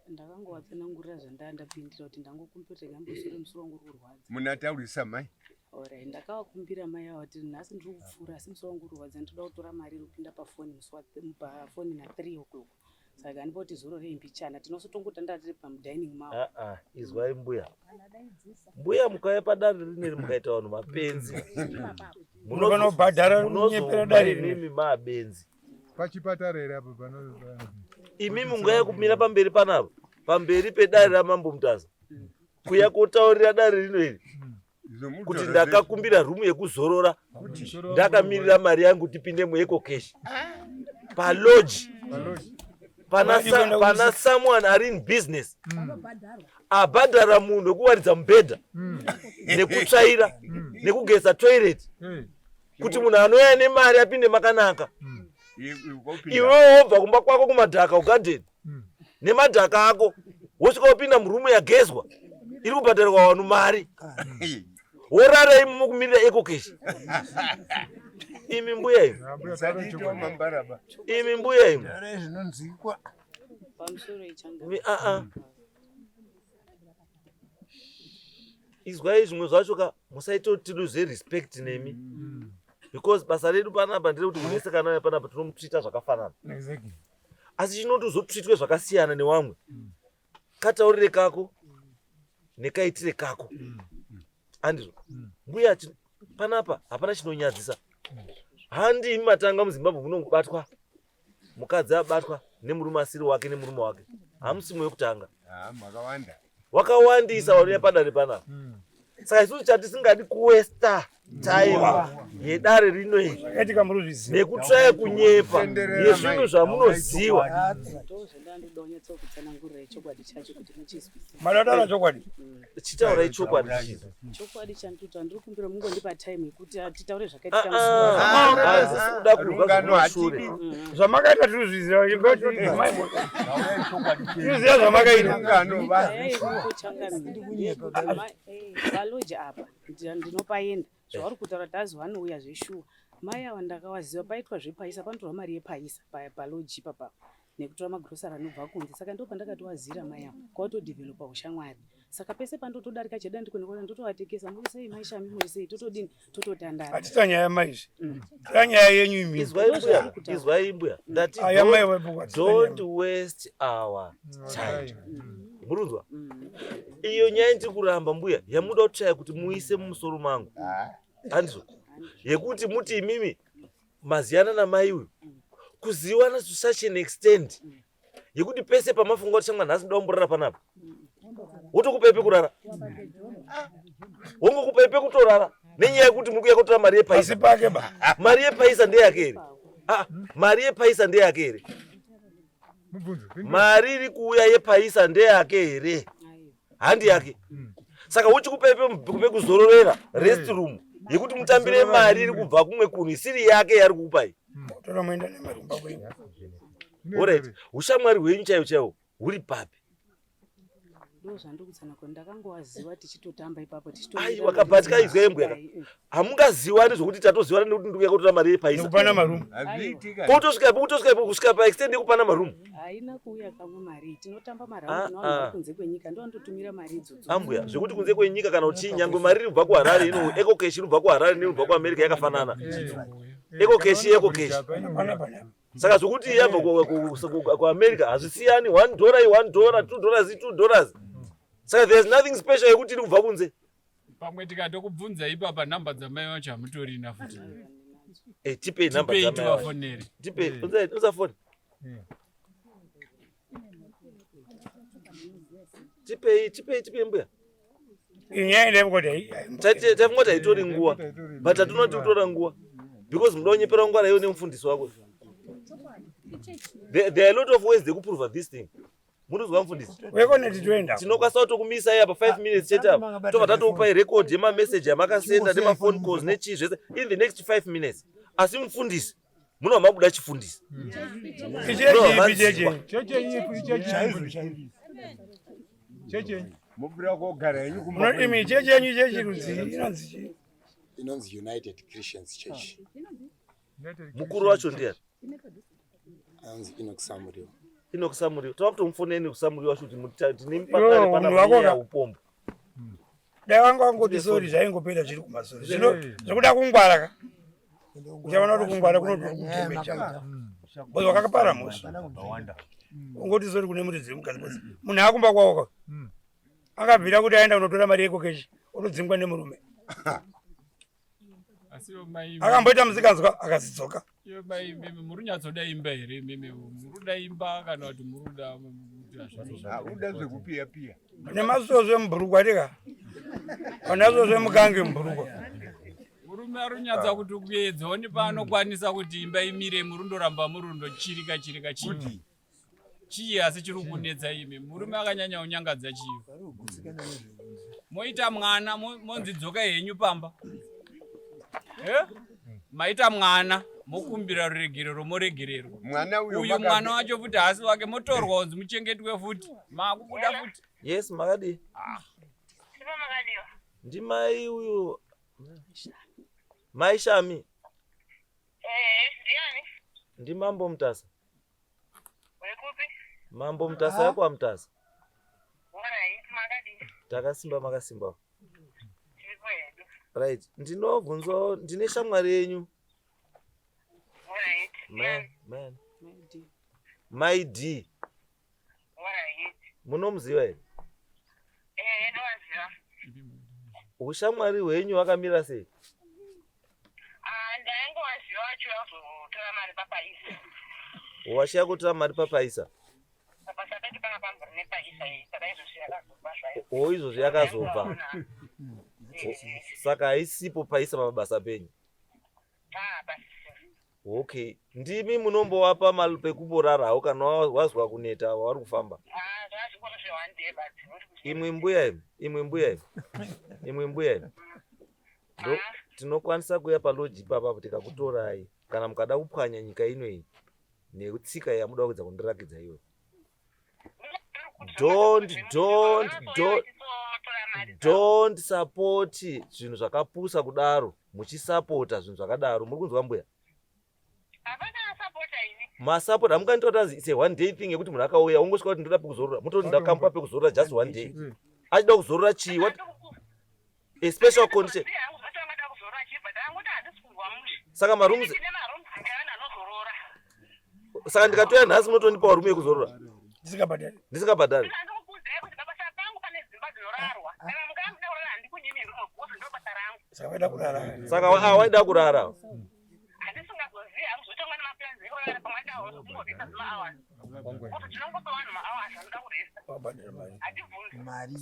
Ndakangovatsanangurira zvandaa ndapindira kuti ndangokumbira rega mbosoro, musoro wangu uri kurwadza. Munataurisa mai. Alright, ndakavakumbira mai ava kuti nhasi ndiri kupfuura asi musoro wangu uri kurwadza, ndinoda kutora mari iri kupinda pafoni musi pafoni na3 o'clock, saka ndipoti zororei mbichana, tinosotongotanda tiri pamudining mavo. Ah ah, izwai mbuya. Mbuya, mukauya padare rineri mukaita vanhu mapenzi. Munobhadhara kunyepera dare rineri. Imimi mabenzi. Pachipatara here apo pano? Imi mungaya kumira pamberi panapa, pamberi pedare raMambo Mutasa, kuya kotaurira dare rino iri kuti ndakakumbira room yekuzorora, ndakamirira mari yangu tipinde muEcoCash palodge, pana someone ari in business abhadhara munhu wekuwaridza mubhedha nekutsvaira nekugeza toilet. Kuti munhu anouya nemari apinde makanaka. Iwewe wobva kumba kwako kumadhaka kugadheni nemadhaka ako wosvika wopinda murumu yagezwa iri kubhadharirwa vanhu mari worara imomo kumirira ecocash. Imi mbuya imi, imi mbuya imi, aa izwai zvimwe zvacho ka musaite kuti tiluze respect nemi because basa redu panapa nderekuti munhu wese kana auya panapa tinomutrita zvakafanana asi chinotozotritwe zvakasiyana newamwe kataurire kako nekaitire kako andizvo mbuya panapa hapana chinonyadzisa handi imi matanga muzimbabwe munongobatwa mukadzi abatwa nemurume asiri wake nemurume wake hamusi mwekutanga wakawandisa vanouya padare panapa saka isusu chatisingadi kuwesta time yedare rino iri nekutsvaya kunyepa yezvinhu zvamunoziva chitaurai chokwadi chizo chokwadi chandikuta ndiri kumbira mungondipa time yekuti titaure zvakaitika hazisi kuda kurwa zvekumashure zvamakaita tinozviziva tinoziva zvamakaita valoji apa ndinopaenda zvauri kutaura tazi vanouya zveshuwa mai ava ndakawaziva paitwa zvepaisa panotorwa mari yepaisa paloji ipapapa nekutora magrosari anobva kunze saka ndo pandakatowazira mai ava kwatodevelopa ushamwari saka pese pandotodarika cheda ndikuonekona ndotovatekesa muri sei mai shami muri sei totodini tototandara hatita nyaya maizvi tira nyaya yenyu imi izwai mbuya izwai mbuya ndati don't waste our time murunzwa iyo nyaya ndiri kuramba mbuya yamuda kutsvaya kuti muise mumusoro mangu handizvo yekuti muti imimi maziyana namai uyu kuziwana to such an extent yekuti pese pamafunga kuti shamwa nhasi ndoda kumborara panapa wotokupai pekurara wongokupai pekutorara nenyaya yekuti muri kuya kotora mari yepaisa mari yepaisa ndeyake here ah, mari yepaisa ndeyake here mari iri kuuya yepaisa ndeyake here handi yake saka wochikupai pekuzororera rest room yekuti mutambire mari iri kubva kumwe kunhu isiri yake yari kukupai Alright, ushamwari hwenyu chaiwo chaiwo huri papi? Ndozvandikutsanangura ndakangowaziva tichitotamba ipapo tichito Aiwa kabatya izwa yembwa yaka. Hamungaziwani zvokuti tatoziwana nekuti ndikuya kotora mari yepaisa. Nekupana maroom. Kotosvika ipo kutosvika ipo kusvika pa extend yekupana maroom. Haina kuuya kamwe mari tinotamba maround nevanhu vari kunze kwenyika ndovanototumira mari idzodzo. Ambuya zvekuti kunze kwenyika kana kuti nyangwe mari iri kubva kuHarare ino EcoCash iri kubva kuHarare neiri kubva kuAmerica yakafanana. EcoCash EcoCash. Saka zvekuti yabva kuAmerica hazvisiyani 1 dollar i 1 dollar 2 dollars i 2 dollars. Saka there's nothing special yekuti iri kubva kunze. Pamwe tikatokubvunza ipapa nhamba dzamai vacho hamutorina futi. Eh, tipei nhamba Tipei dzamai vacho. tivafonere. Tipei, unza foni. Tipei, tipei, tipei mbuya. Inyaya ndeyekuti Taifunga kuti haitori nguva but hatina kutora nguva because muda kunyepera kungwara iwe nemufundisi wako. There are a lot of ways dzekuprova this thing. Munozwa mufundisi? Wekoneti toenda. Tinokwanisa kutokumisai apa 5 minutes chete apa. Tobva tatokupai record yemameseji amakasenda nemafone calls nechii zvese in the next 5 minutes. Asi mufundisi munobva mabuda chifundisi. Imi chechi yenyu chechi rudzi inonzi chii? Inonzi United Christians Church. Mukuru wacho ndiani? Anonzi Enoch Samuriwo. Enoch Samuriwo. Tava kutomufonera Enoch Samuriwo wacho kuti tine mupatare pana nyaya upombo. Dai vanga vangoti sorry zvaingopera zviri kumasoro. Zvino zvekuda kungwara ka. Uchaona kuti kungwara kunotori kutemecha. Because wakakapara mhosva. Ungoti sorry kune muridzi wemukadzi because munhu akumba kwavo ka. Akabvira kuti aenda kunotora mari yekokeshi otodzingwa nemurume. Akamboita musikanzwa akazidzoka. Iyo mai imimi muri kunyatsoda imba here imimi muri kuda imba kana kuti muri kuda uda zvekupiya piya Nemasozvo emubhurukwa tika. Panazvo zvemukange mubhurukwa. Murume ari kunyatsa kuti kuedza oni paanokwanisa kuti imba imire muri kundoramba muri kundochirika chirika chii chii asi chiri kunetsa imi murume akanyanya kunyangadza chii moita mwana monzi dzokai henyu pamba eh? Maita mwana mokumbira ruregerero moregererwa. Mwana uyu Uyu mwana wacho futi haasi wake motorwa kunzi muchengetwe futi. Makubuda futi. Yes, makadii? Ah. Ndimai uyu Mai Shami. Eh, ndiani? Ndimambo Mutasa. Wekupi? Mambo Mutasa yako Mutasa. Alright, makadii? Takasimba makasimba. Tiripo hedu. Right, ndinobvunzawo ndine shamwari yenyu. Alright. Man, man. Mai D. Alright. Munomuziva here? Eh, ndovaziva. Ushamwari hwenyu hwakamira sei? Ah, ndaingovaziva vachiuya kuzotora mari papaisa. Washiya kutora mari papaisa? Pabasa pedu panga pambori nepaisa iyi, saka izvozvi yakazobva zvayo. O izvozvi yakazobva. Saka haisipo paisa pabasa penyu. Ah, pasisina. Okay, ndimi munombowapa mali pekumborarawo kana wazwa kuneta wauri kufamba. Ah, zvazvingori zve one day but not kuti Imwe mbuya imi, imwe mbuya imi, imwe mbuya imi. Ndo tinokwanisa kuuya paloji ipapa tikakutorai kana mukada kupwanya nyika ino iyi netsika yamuda kuedza kundirakidza iwe. Don't, don't, don't, don't support zvinhu zvakapusa kudaro muchisapota zvinhu zvakadaro. Muri kunzwa mbuya? Hapana asapota ini. Masapota hamunganditora kuti it's a one day thing yekuti munhu akauya ungosvika kuti ndoda pekuzorora mototi ndakamupa pekuzorora just one day achida kuzorora chii what a special condition saka marooms saka ndikatouya nhasi munotondipawo room yekuzorora ndisingabhadhari ndisingabhadhari saka waida kurara saka waida kurara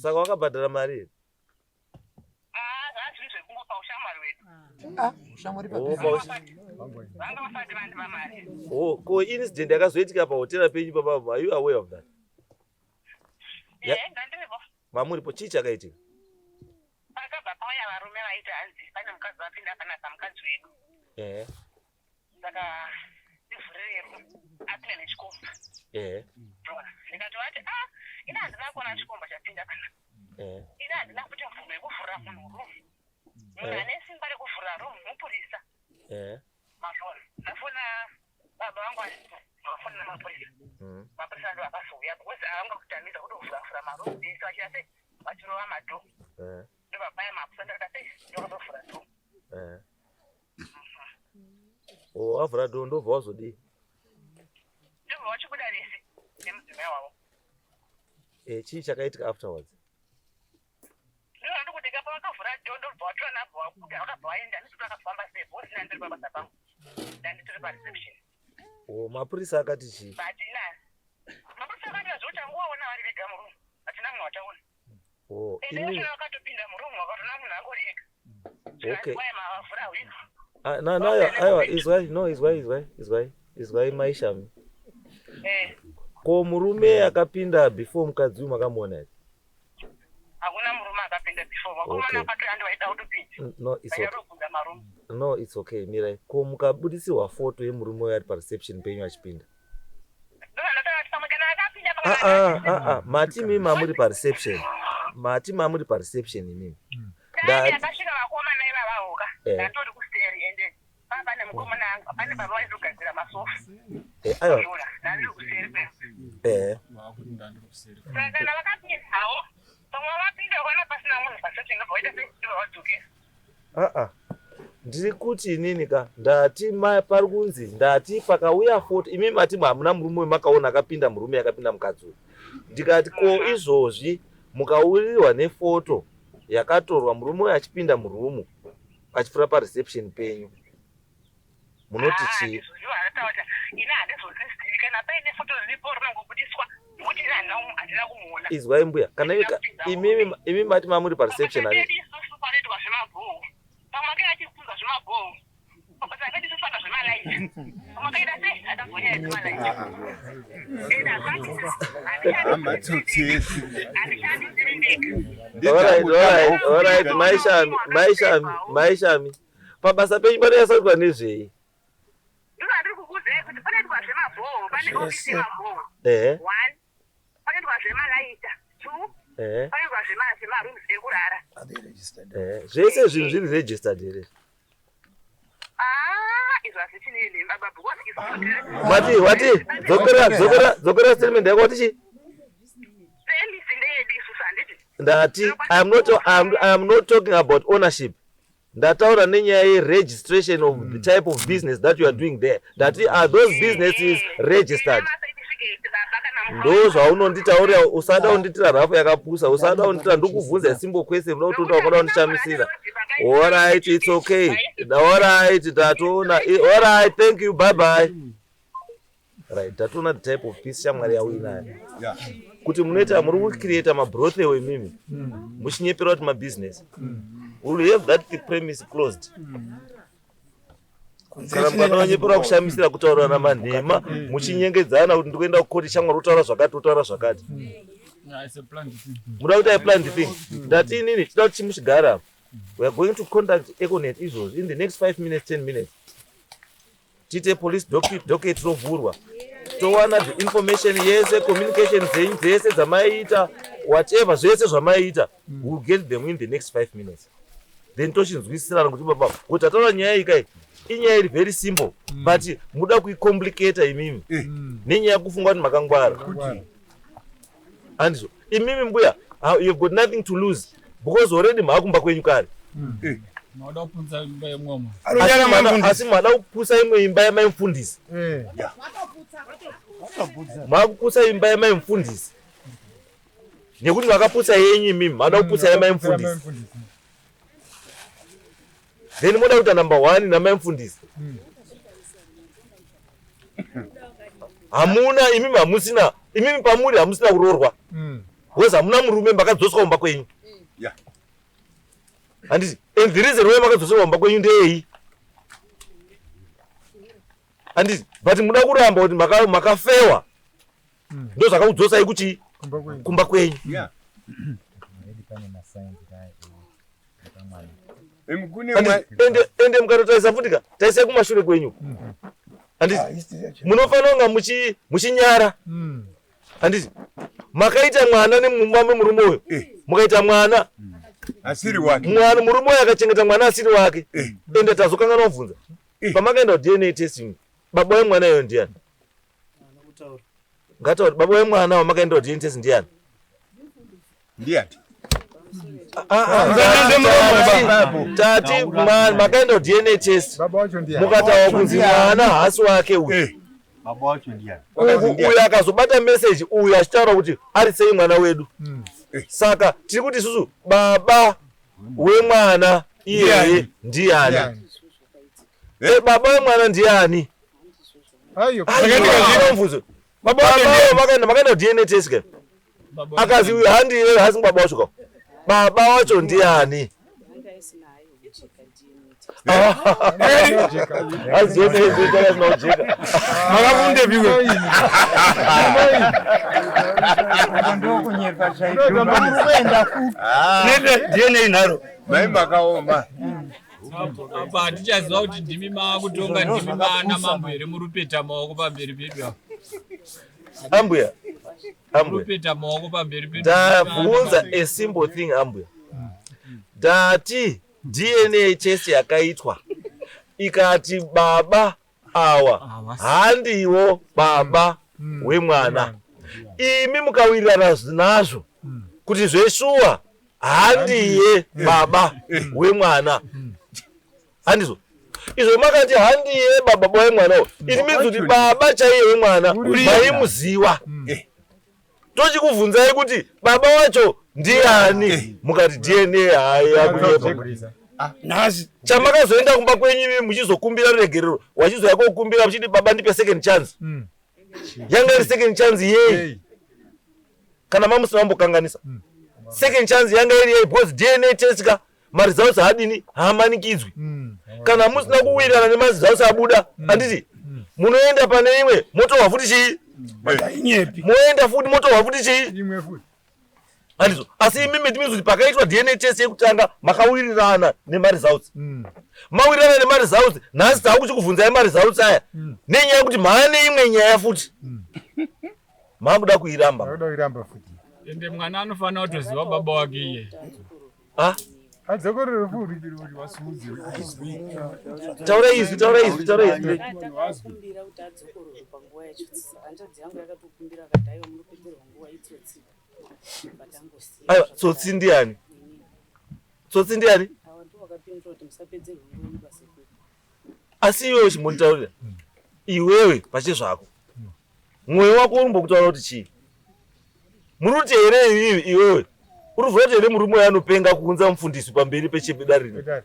saka wakabhadhara mari here Oh, ko incident yakazoitika pahotera penyu papa are you aware of that? Mamuripo chii chakaitika? Pakabva pauya varume vaiti hanzi pane mukadzi wapinda panapa mukadzi wedu. Ehe. Saka ndivhurirei apinda nechikomba. Ehe. Ndikati vati ah ini handina kuona chikomba chapinda panapa. Ehe. Ini handina kuti mvumo yekuvhurira munhu room. Munhu ane simba rekuvhurira room mupurisa. Ehe. Mazvona. Ndafona baba vangu vafona mapurisa. Mapurisa ndo akazouya because avanga kutamidza kuti kuvhura maroom ese vachira sei vachirova madhoo. Ehe. Ndovabaya mapurisa ndakati sei ndokazovhura dhoo. Ehe. Oh, wavhura dhoo ndobva wazodii? Ndobva vachibuda vese nemudzimai wavo. Eh, chii chakaitika afterwards? Ndozvandikuti ka pavakavhura dhoo ndobva vatora nabva vabuda vakabva vaenda handisi kuti vakafamba sei because ini handiri pabasa pangu ndanditori pareception. Oh, mapurisa akati chii? But ina mapurisa akati zvekuti tangovaona vari vega muroom hatina munhu wataona. Oh, Ende imi vacho vakatopinda muroom vakatoona munhu angori ega. Okay. Zvikanzi mavavhura hwindo. Ah, no, no, aiwa, aiwa, izwai, no, izwai, izwai, izwai, izwai mai Shami. Eh. Ko murume akapinda before mukadzi uyu makamuona here? Hakuna murume akapinda before. Vakomana Okay. vakatouya ndovaida kutopinda. No, it's okay. Vachatobvunza marume. No, it's okay, mirai. Ko mukabudisirwa foto yemurume uyu ari pareception penyu achipinda? Ah, ah, ah, ah. Mati mimi mamuri pareception. Mati mamuri pareception imimi. Ndati akasvika vakomana ivavawo ka. Eh. Ndatori kuseri ende pava pane mukomana pane baba vaitogadzira masofa. Eh, aiwa. Ndandiri kuseri pe. Eh. Saka kana vakapindawo pamwe vapinda vakaona pasina munhu pareception ndobva vaita sei ndobva vadzokera. Ah ah. Ndiri kuti inini ka ndati pari kunzi ndati pakauya foto imi mati hamuna murume wemakaona akapinda murume akapinda mukadzi uyu. Ndikati ko izvozvi mukaurirwa nefoto yakatorwa murume uyu achipinda murumu achipfuura pareception penyu munoti chii? Ini handizozivi kana paine foto riripo rinongobudiswa nekuti ini handina kumuona. Izwai mbuya kana imi imi mati mamuri pareception Pedu handiti? isusu panoitwa zvemabhoho pamwe ake achifunza zvemabhoho pabasa pedu isusu panoitwa zvemalaiti pamwe akaita sei akazonyaya dzemalaiti Amatsotsi. Alright, alright, alright, mai Shami, mai Shami, mai Shami. Pabasa penyu panoyasa kuitwa nezvei? Ndozvandiri kukuudzai kuti panoitwa zvemabhoho, pane ofisi yemabhoho. Ehe. One. Panoitwa zvemalaita. Two. Ehe. Panoitwa zvemarooms ekurara. Ehe. Zvese zvinhu zviri registered here? Ah, izvo hazvichinei nemi baba because isu Mati wati dzokera dzokera dzokera statement yako wati chii? Premise ndeyedu isusu handiti? Ndati I'm not talking about ownership. Ndataura nenyaya yeregistration of the type of business that you are doing there. Ndati are those businesses registered? Ndo zvaunonditaurira, usada kunditira rafu yakapusa, usada kunditira ndikubvunza simple question, unoda kutonda wakada kundishamisira. Alright, it's okay. Alright, tatoona. Alright, thank you, bye bye. Right, tatoona the type of peace shamwari yauinayo. Kuti munoita muri kucreata mabrothel imimi muchinyepera kuti mabusiness. We will have that the premise closed. Kana mukada kushamisira kutaurirana manhema muchinyengedzana kuti ndikuenda kukoti shamwari kutaura zvakati kutaura zvakati. It's a planned thing. Muda kuti I planned thing. Ndati inini tinoda kuti chimuchigara. We are going to contact Econet izvozvi in the next 5 minutes, 10 minutes. Tiite police docket rovhurwa. Towana the information yese, communication dzenyu dzese dzamaiita, whatever zvese zvamaiita, we will get them in the next 5 minutes. Then tochinzwisisirana kuti baba, kuti tataura nyaya iyi kai, inyaya iri very simple, but muda kuicomplicata imimi. Nenyaya yekufunga kuti makangwara. Handizvo. Imimi mbuya, you've got nothing to lose because already maakumba kwenyu kare. Mauda kupunza imba yemwomwe. Asi mada kupusa imwe imba yamaimufundisi. Makupusa imba yamaimufundisi. Nekuti makapusa yenyu imimi, mada kupusa yamaimufundisi. Then moda kuita number 1 namaimufundisi. Hamuna imimi hamusina, imimi pamuri hamusina kuroorwa. Because hamuna murume makadzoswa kumba kwenyu. Handiti, and the reason why makadzoswa kumba kwenyu ndeyei? Handiti, but muda kuramba kuti makafewa. Ndo zvakakudzosai kuchi kumba kwenyu. Ende mukatotarisa futi ka, tarisai kumashure kwenyu. Handiti, munofanira kunga muchinyara. Handiti, makaita mwana nemumba memurume uyu. Mukaita mwana asiri wake. Mwana murume uyu akachengeta mwana asiri wake. Ende tazokanganwa kubvunza. Pamakaenda ku DNA testing, baba wemwana iyoyo ndiani? Ngatauri baba wemwana wamakaenda ku DNA test ndiani? Ndiani? Tati makaenda ku DNA test. Mukataura kunzi mwana haasi wake uyu. Baba wacho ndiani? Uyu akazobata message uyu achitaura kuti ari sei mwana wedu. Saka tiri kuti isusu baba wemwana iyeye ndiani? Baba wemwana ndiani? Mubvunzo. Baba vakaenda DNA test ka. Akazi uyu handiye hasi baba wacho ka. Baba wacho ndiani? Makakundepiwe. DNA nharo. Mai makaoma. Apa hatichaziva kuti ndimi maakutonga ndimi maana mambo here murupeta maoko pamberi pedu apa. Ambuya. Ambuya. Murupeta maoko pamberi pedu. Ndabvunza a simple thing ambuya. Ndati DNA test yakaitwa ikati baba awa handiwo baba wemwana. Imi mukawirirana nazvo kuti zveshuwa handiye baba wemwana. Handizvo. Izvo makati handiye baba wemwana uyu. It means kuti baba chaiye wemwana maimuziwa. Tochikubvunzai kuti baba wacho ndiani, mukati DNA haya kunyepa. Nhasi chamakazoenda kumba kwenyu imi muchizokumbira ruregerero, wachizoya kokumbira muchiti baba ndipe second chance. Yanga iri second chance yei? Kana mamusina mambokanganisa. Second chance yanga iri yei? Because DNA test ka maresults haadini, haamanikidzwi. Kana musina kuwirirana nemaresults abuda, handiti munoenda pane imwe motorwa futi chii? Inyepi. Moenda futi motorwa futi chii? Handizvo? Asi imimi it means kuti pakaitwa DNA test yekutanga makawirirana nemaresults. Mawirirana nemaresults, nhasi taakuchikubvunzai maresults aya nenyaya yekuti maane imwe nyaya futi. Maakuda kuiramba. Ndakuda kuiramba futi. Ende mwana anofanira kutoziva baba wake iye. Ah? Adzokorere futi. Taura izwi, taura izwi, taura izwi. Takakumbira kuti adzokororwe panguva yacho. Hanzvadzi yangu yakatokumbira akati aiwa munopedzerwa nguva itsotsi. But angosiya. Aiwa, tsotsi ndiani? Tsotsi ndiani? Ava ndivo vakapindura kuti musapedzerwe nguva yenyu pasekuru. Asi iwewe chimbonditaurira. Iwewe pachezvako. Mwoyo wako uri kuti chii? Muri kuti here iwewe iwewe? Uri kuti here murume uyu anopenga kuunza mufundisi pamberi pechedare rino?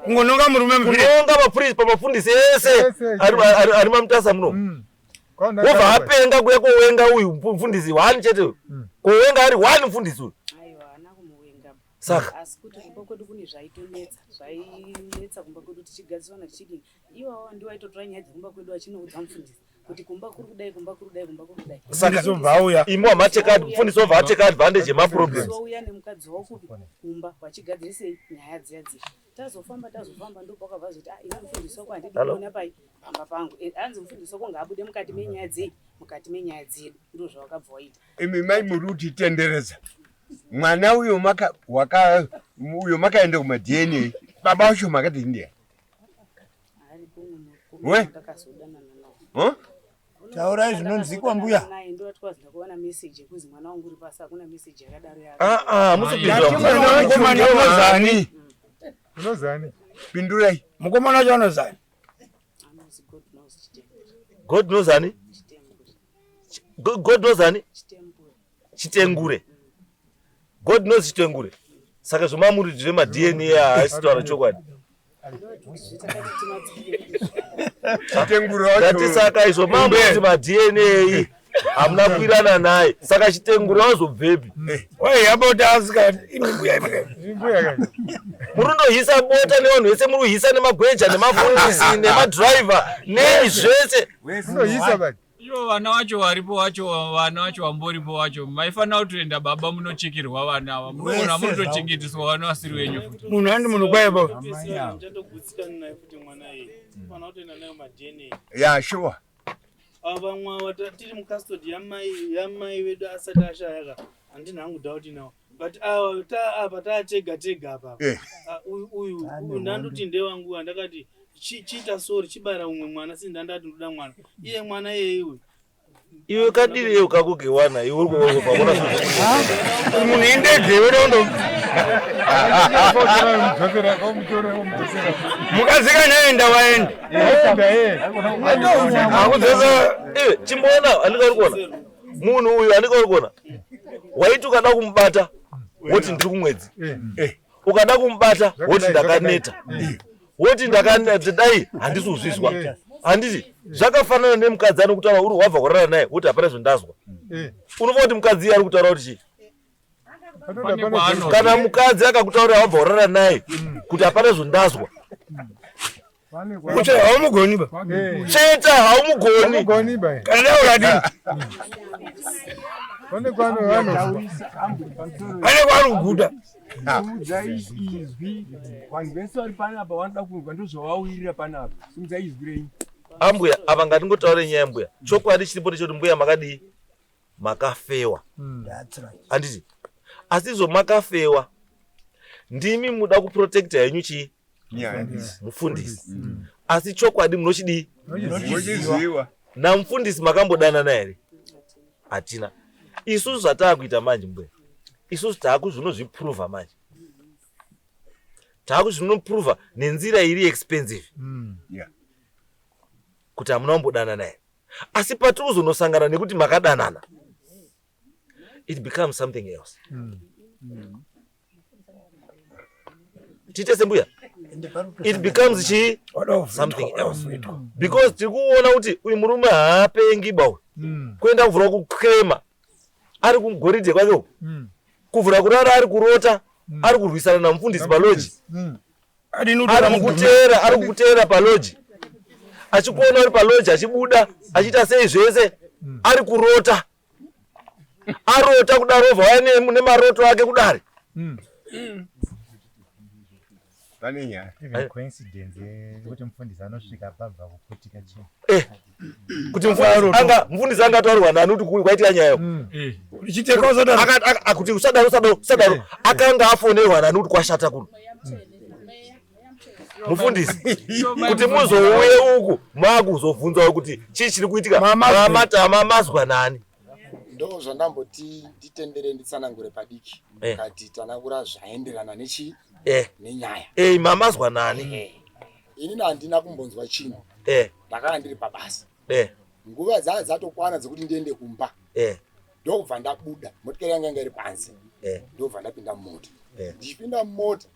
Kungononga murume muviri. Kunonga mapurisa pamafundisi ese Ese, ari maMutasa muno. Wobva apenga kuya kowenga uyu mufundisi one chete uyu. Kowenga ari one mufundisi uyu. Aiwa haana kumuwenga. Saka? Asi kuti kumba kwedu kune zvaitonetsa, zvainetsa kumba kwedu tichigadzirisana tichidini. Iwawa ndiwo aitotora nyaya dzekumba kwedu achinoudza mufundisi kuti kumba kuri kudai, kumba kuri kudai, kumba kuri kudai. Saka imi wamateka mufundisi wobva ateka advantage yemaproblems. Vouya nemukadzi wako kupi kumba vachigadzirisei nyaya dziya dziya. Tazofamba tazofamba ndopakabva zoti ah ini mufundisi wako handidi Hello? kuona pai pamba pangu. Hanzi mufundisi wako ngaabude mukati menyaya dzei mukati menyaya dzedu ndozvawakabva waita. Imi mai muri kutitenderedza. Mwana uyo maka waka uyo makaenda kuma DNA. Baba wacho makati ndiye. Aripo umwe We? ndakazodanana nawo. Huh? Taurai zvinonzikwa mbuya. Naye ndoatwazi ndakuwana message yekuzi mwana wangu uri pasi hakuna message yakadaro ya. Ah ah, musipindura. Mwana wacho unozani? Unozani? Pindurai. Mukomana wacho anozani? Anozi God knows Chitembure. God knows ani? God knows ani? Chitembure. Chitengure. God knows Chitengure. Saka zvomamuri zvema DNA haasi taura chokwadi. Chitengure wacho. Ndati saka izvo mamuri ma DNA hamuna kuirana naye. Saka Chitengure wazobvepi? Waiya bota asika imi mbuya imi. Muri kundohisa bota nevanhu vese muri kuhisa nemagweja nemafundisi nemadhiraivha nei zvese. Ivo vana vacho varipo vacho vana vacho vamboripo vacho maifanira kutoenda baba munochekerwa vana ava munogona munotochengeteswa vana vasiri venyu futi. Munhu handi munhu kwaipo. Ndichatogutsikana naye futi mwana iye. Fana kutoenda nayo maDNA. Yeah, sure. Ava vamwe ava tiri mucustody yamai vedu asati ashaya ka handina hangu doubt nawo. But ava apa taatega tega apa. Ah, uyu uyu uyu ndandoti ndewangu andakati chiita sorry chibara umwe mwana si ndandati ndoda mwana. Iye mwana iyeye uyu. Iwe kadiri iwe kakugewana iwe uri kuona Munhu indege iwe dondo. Mukadzi kana aenda waenda. Akudzosa iwe chimboona andika uri kuona. Munhu uyu andika uri kuona. Waiti ukada kumubata woti ndiri kumwedzi. Ukada kumubata woti ndakaneta. Woti ndakaneta dai handisi kuzvizwa. Handiti zvakafanana nemukadzi anokutaura uri wabva kurara naye woti hapana zvondazwa. Unofunga kuti mukadzi iye ari kutaura kuti chii? Kana mukadzi akakutaurira wabva kurara naye kuti hapana zvondazwa. Kutsva haumugoni ba. Cheta haumugoni. Kana dai ukadini? Pane kwaari kuguta. Simudzai izwi. Vanhu vese vari panapa vanoda kunzwa ndozvavawirira panapa. Simudzai izwi renyu. Ambuya apa ngatingotaure nyaya mbuya. Chokwadi chiripo ndechekuti mbuya makadii? Makafewa. Handiti? Asi izvo makafewa. Ndimi muda kuprotecta henyu chii? Mufundisi. Asi chokwadi munochidii? Munochiziva. Namufundisi makambodanana here? Hatina. Isusu zvataakuita manje mbuya. Isusu taakuzvinozviprova manje. Taakuzvinoprova nenzira iri expensive. Yeah. Kuti hamuna kumbodanana here. Asi patiri kuzonosangana nekuti makadanana. It becomes something else. Tiite sembuya. It becomes chi something else. Because tiri kuona kuti uyu murume haapengi ba uyu. Kuenda kuvhura kukrema ari kugoridhe kwake uku. Kuvhura kurara ari kurota ari kurwisana namufundisi paloji. Ari kukuteera paloji. Achikuona uri paloji achibuda achiita sei zvese ari kurota. Arota kudaro obva auya nemaroto ake kudare. Pane nyaya. Even coincidence yekuti mufundisi anosvika pabva kuputika chii. Eh. Kuti mufundisi anga mufundisi anga ataurwa nani kuti kwaitika nyaya. Chiteka usadaro. Kuti usadaro usadaro usadaro. Akanga afonerwa nani kuti kwashata kuno. Mufundisi kuti muzouye uku makuzobvunzawo kuti chii chiri kuitika mamatama mazwa nani. Ndo zvandamboti nditendere nditsanangure padiki ndikati tsanangura zvaenderana nechii nenyaya. Mamazwa nani? Inini handina kumbonzwa chinhu. Ndakanga ndiri pabasa. Nguva dzaa dzatokwana dzekuti ndiende kumba. Ndokubva ndabuda, motikari yanga yanga iri panze. Ndobva ndapinda mumota. Ndichipinda mumota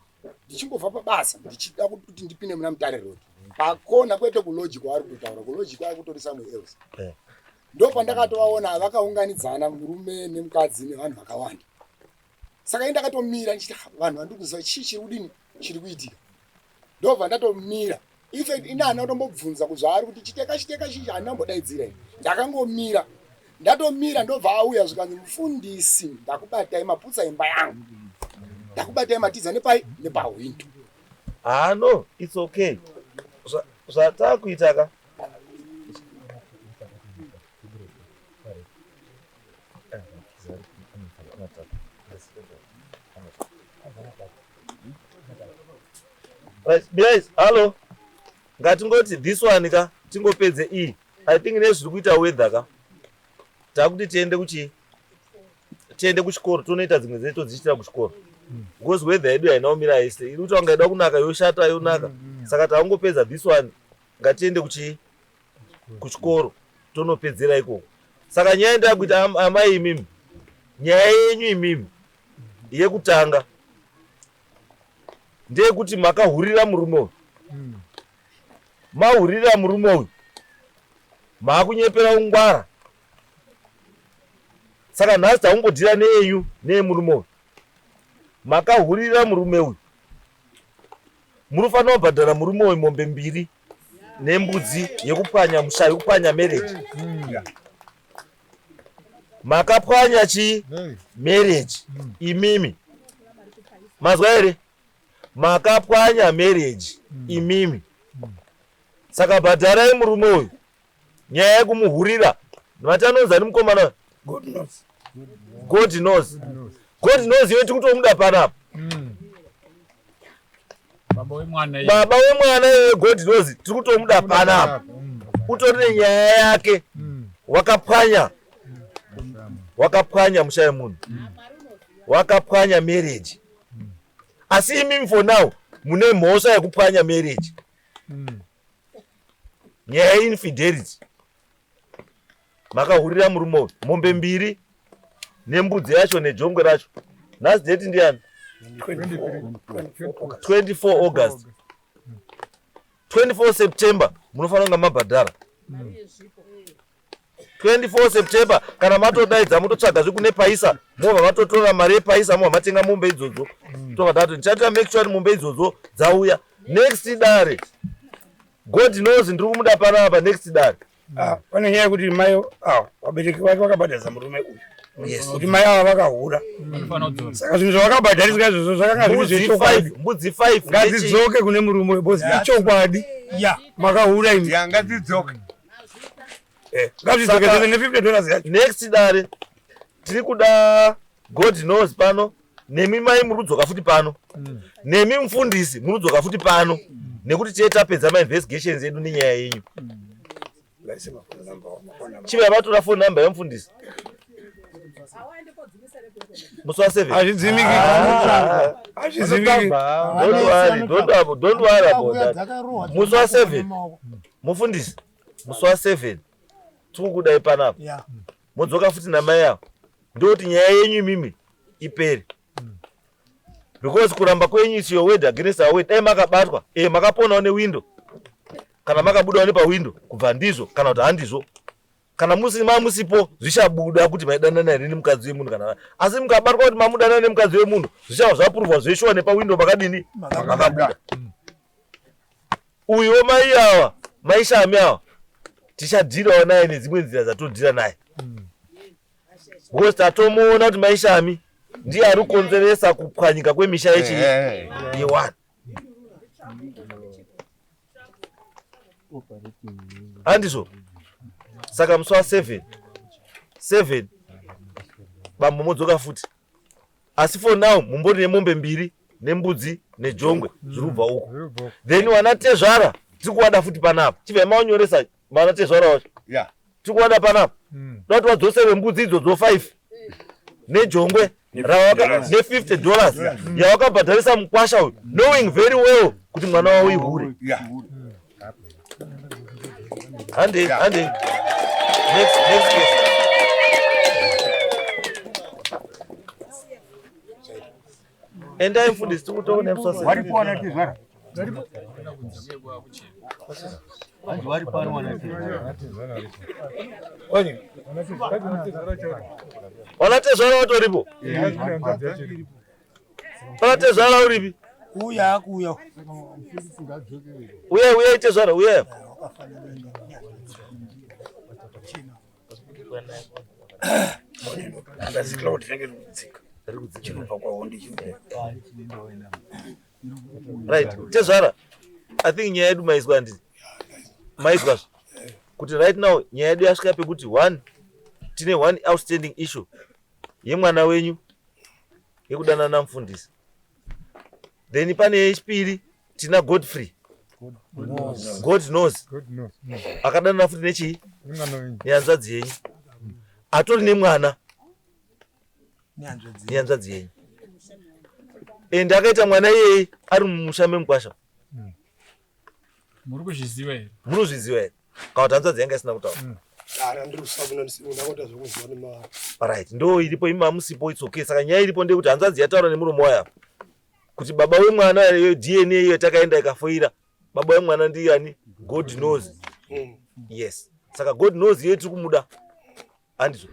ndichingobva pabasa ndichida kuti ndipinde muna Mutare Road. Pakona kwete kuloji kwavari kutotaura, kuloji kwava kutori somewhere else. Ndopandakatovaona vakaunganidzana murume nemukadzi nevanhu vakawanda. Saka ini ndakatomira ndichiti vanhu vandiri kuziva chii chiri kudini chiri kuitika. Ndobva ndatomira. In fact ini handina kutombobvunza kuzvaari kuti chiteka chiteka chii handina kumbodaidzira ini. Ndakangomira. Ndatomira ndobva auya zvikanzi mufundisi ndakubatai maputsa imba yangu. Ndakubatai matiza nepai nepahwindo. Ah no, it's okay. Zvatakuita ka. Right, guys, hello. Ngatingoti this one ka tingopedze iyi. I think nezviri kuita weather ka. Takuti tiende kuchi tiende kuchikoro tonoita dzimwe dzese todziitira kuchikoro. Because weather yedu haina kumira yese. Iri kuti wanga ida kunaka yoshata yonaka. Saka tangopedza this one ngatiende kuchi kuchikoro tonopedzera ikoko. Saka nyaya ndakuita amai imimi. Nyaya yenyu imimi yekutanga ndeyekuti makahurira murume uyu. Mahurira murume uyu maakunyepera ungwara. Saka nhasi takungodhira neyenyu neyemurume uyu. Makahurira murume uyu, munofanira kubhadhara murume uyu mombe mbiri nembudzi yekupwanya musha, yekupwanya marriage. Makapwanya chi marriage imimi, mazwa here? Makapwanya marriage imimi, saka bhadharai murume uyu. Nyaya yekumuhurira mati anonzi ani mukomana? God knows. God knows. God knows iwe tikutomuda panapa. Baba wemwana iye. Baba wemwana iwe God knows tiri kutomuda panapa. Utori nenyaya yake. Wakapwanya. Wakapwanya musha wemunhu. Wakapwanya marriage. Asi imimi for now mune mhosva yekupwanya marriage. Nyaya yeinfidelity. Makahurira murume uyu mombe mbiri nembudzi yacho nejongwe racho. Nhasi date ndiani? 24 August. 24 September munofanira kunge mabhadhara. 24 September kana matodaidza mototsvaga zvekune paisa, mobva matotora mari yepaisa mobva matenga mombe idzodzo. Tobva tati ndichaita make sure kuti mombe idzodzo dzauya. Next dare. God knows ndiri kumuda panapa next dare. Pane nyaya yekuti mai ava vabereki vake vakabhadharisa murume uyu. Kuti mai ava vakahura. Saka zvinhu zvavakabhadhariswa izvozvo zvakanga zviri zvechokwadi. Mbudzi 5 ngadzidzoke kune murume uyu because ichokwadi. Makahura imi. Ngadzidzoke. Ngazvidzoke zvese ne $50 yacho. Next dare tiri kuda God knows pano. Nemi mai muri kudzoka futi pano. Nemi mufundisi muri kudzoka futi pano. Nekuti tiye tapedza ma investigations edu nenyaya yenyu. Chiva vatora phone number yemufundisi. Musi wa 7. Hazvidzimiki. Hazvidzimiki. Don't worry, don't worry about that. Musi wa 7. Mufundisi, musi wa 7 tiri kudai panapa. Modzoka futi namai avo. Ndoti nyaya yenyu imimi ipere. Because kuramba kwenyu is your word against our word. Dai makabatwa, makaponawo newindow. Kana makabudawo nepawindow kubva ndizvo kana kuti handizvo. Kana mamusipo zvichabuda kuti maidanana here nemukadzi wemunhu kana asi mukabatwa kuti mamudanana nemukadzi wemunhu zvichava zvapuruvwa zveshuwa nepawindow makadini makabuda. Uyu mai ava maishami ava tichadhirawo naye nedzimwe nzira dzatodhira naye. Because tatomuona kuti maishami ndiye ari kukonzeresa kupwanyika kwemisha yechi yewanhu. Handizvo? Saka musi wa 7 7 bambo modzoka futi. Asi for now mumbori nemombe mbiri nembudzi nejongwe zviri kubva uko. Then wana tezvara tiri kuwada futi panapa. Chibvai maonyoresa vana tezvara wacho. Yeah. Tiri kuwada panapa. Toda kuti vadzosere mbudzi idzodzo 5 nejongwe rawaka ne 50 dollars yawakabhadharisa mukwasha uyu knowing very well kuti mwana wavo ihure. Yeah. Hande, hande. Next, next case. Endai mfundisi tikutoona musase. Waripo wana tezvara? Wana tezvara watoripo? Wana tezvara uripi? Kuuya akuuya. Uya uya tezvara uya. Ngazi cloud rinenge riri kudzika. Chinobva kwahondi chino. Right, tezvara. I think nyaya yedu maizwa handiti? Maizwa zve. Kuti right now nyaya yedu yasvika pekuti one tine one outstanding issue yemwana wenyu yekudanana namufundisi. Then pane yechipiri tina Godfrey. God knows. Akadanana futi nechii? Nehanzvadzi yenyu. Atori nemwana nehanzvadzi yenyu. And akaita mwana iyeye ari mumusha memukwasha. Muri kuzviziva here? Munozviziva here? Kana kuti hanzvadzi yanga isina kutaura. Ara ndiri kusabuna ndakuita zvekuziva nema Right, ndo iripo imi mamusipo it's okay. Saka nyaya iripo ndeyekuti hanzvadzi yataura nemuromo wayo apa kuti baba wemwana iyo DNA iyo yatakaenda ikafoira baba wemwana ndiyani? God knows. Yes. Saka God knows iye tiri kumuda. Handizvo.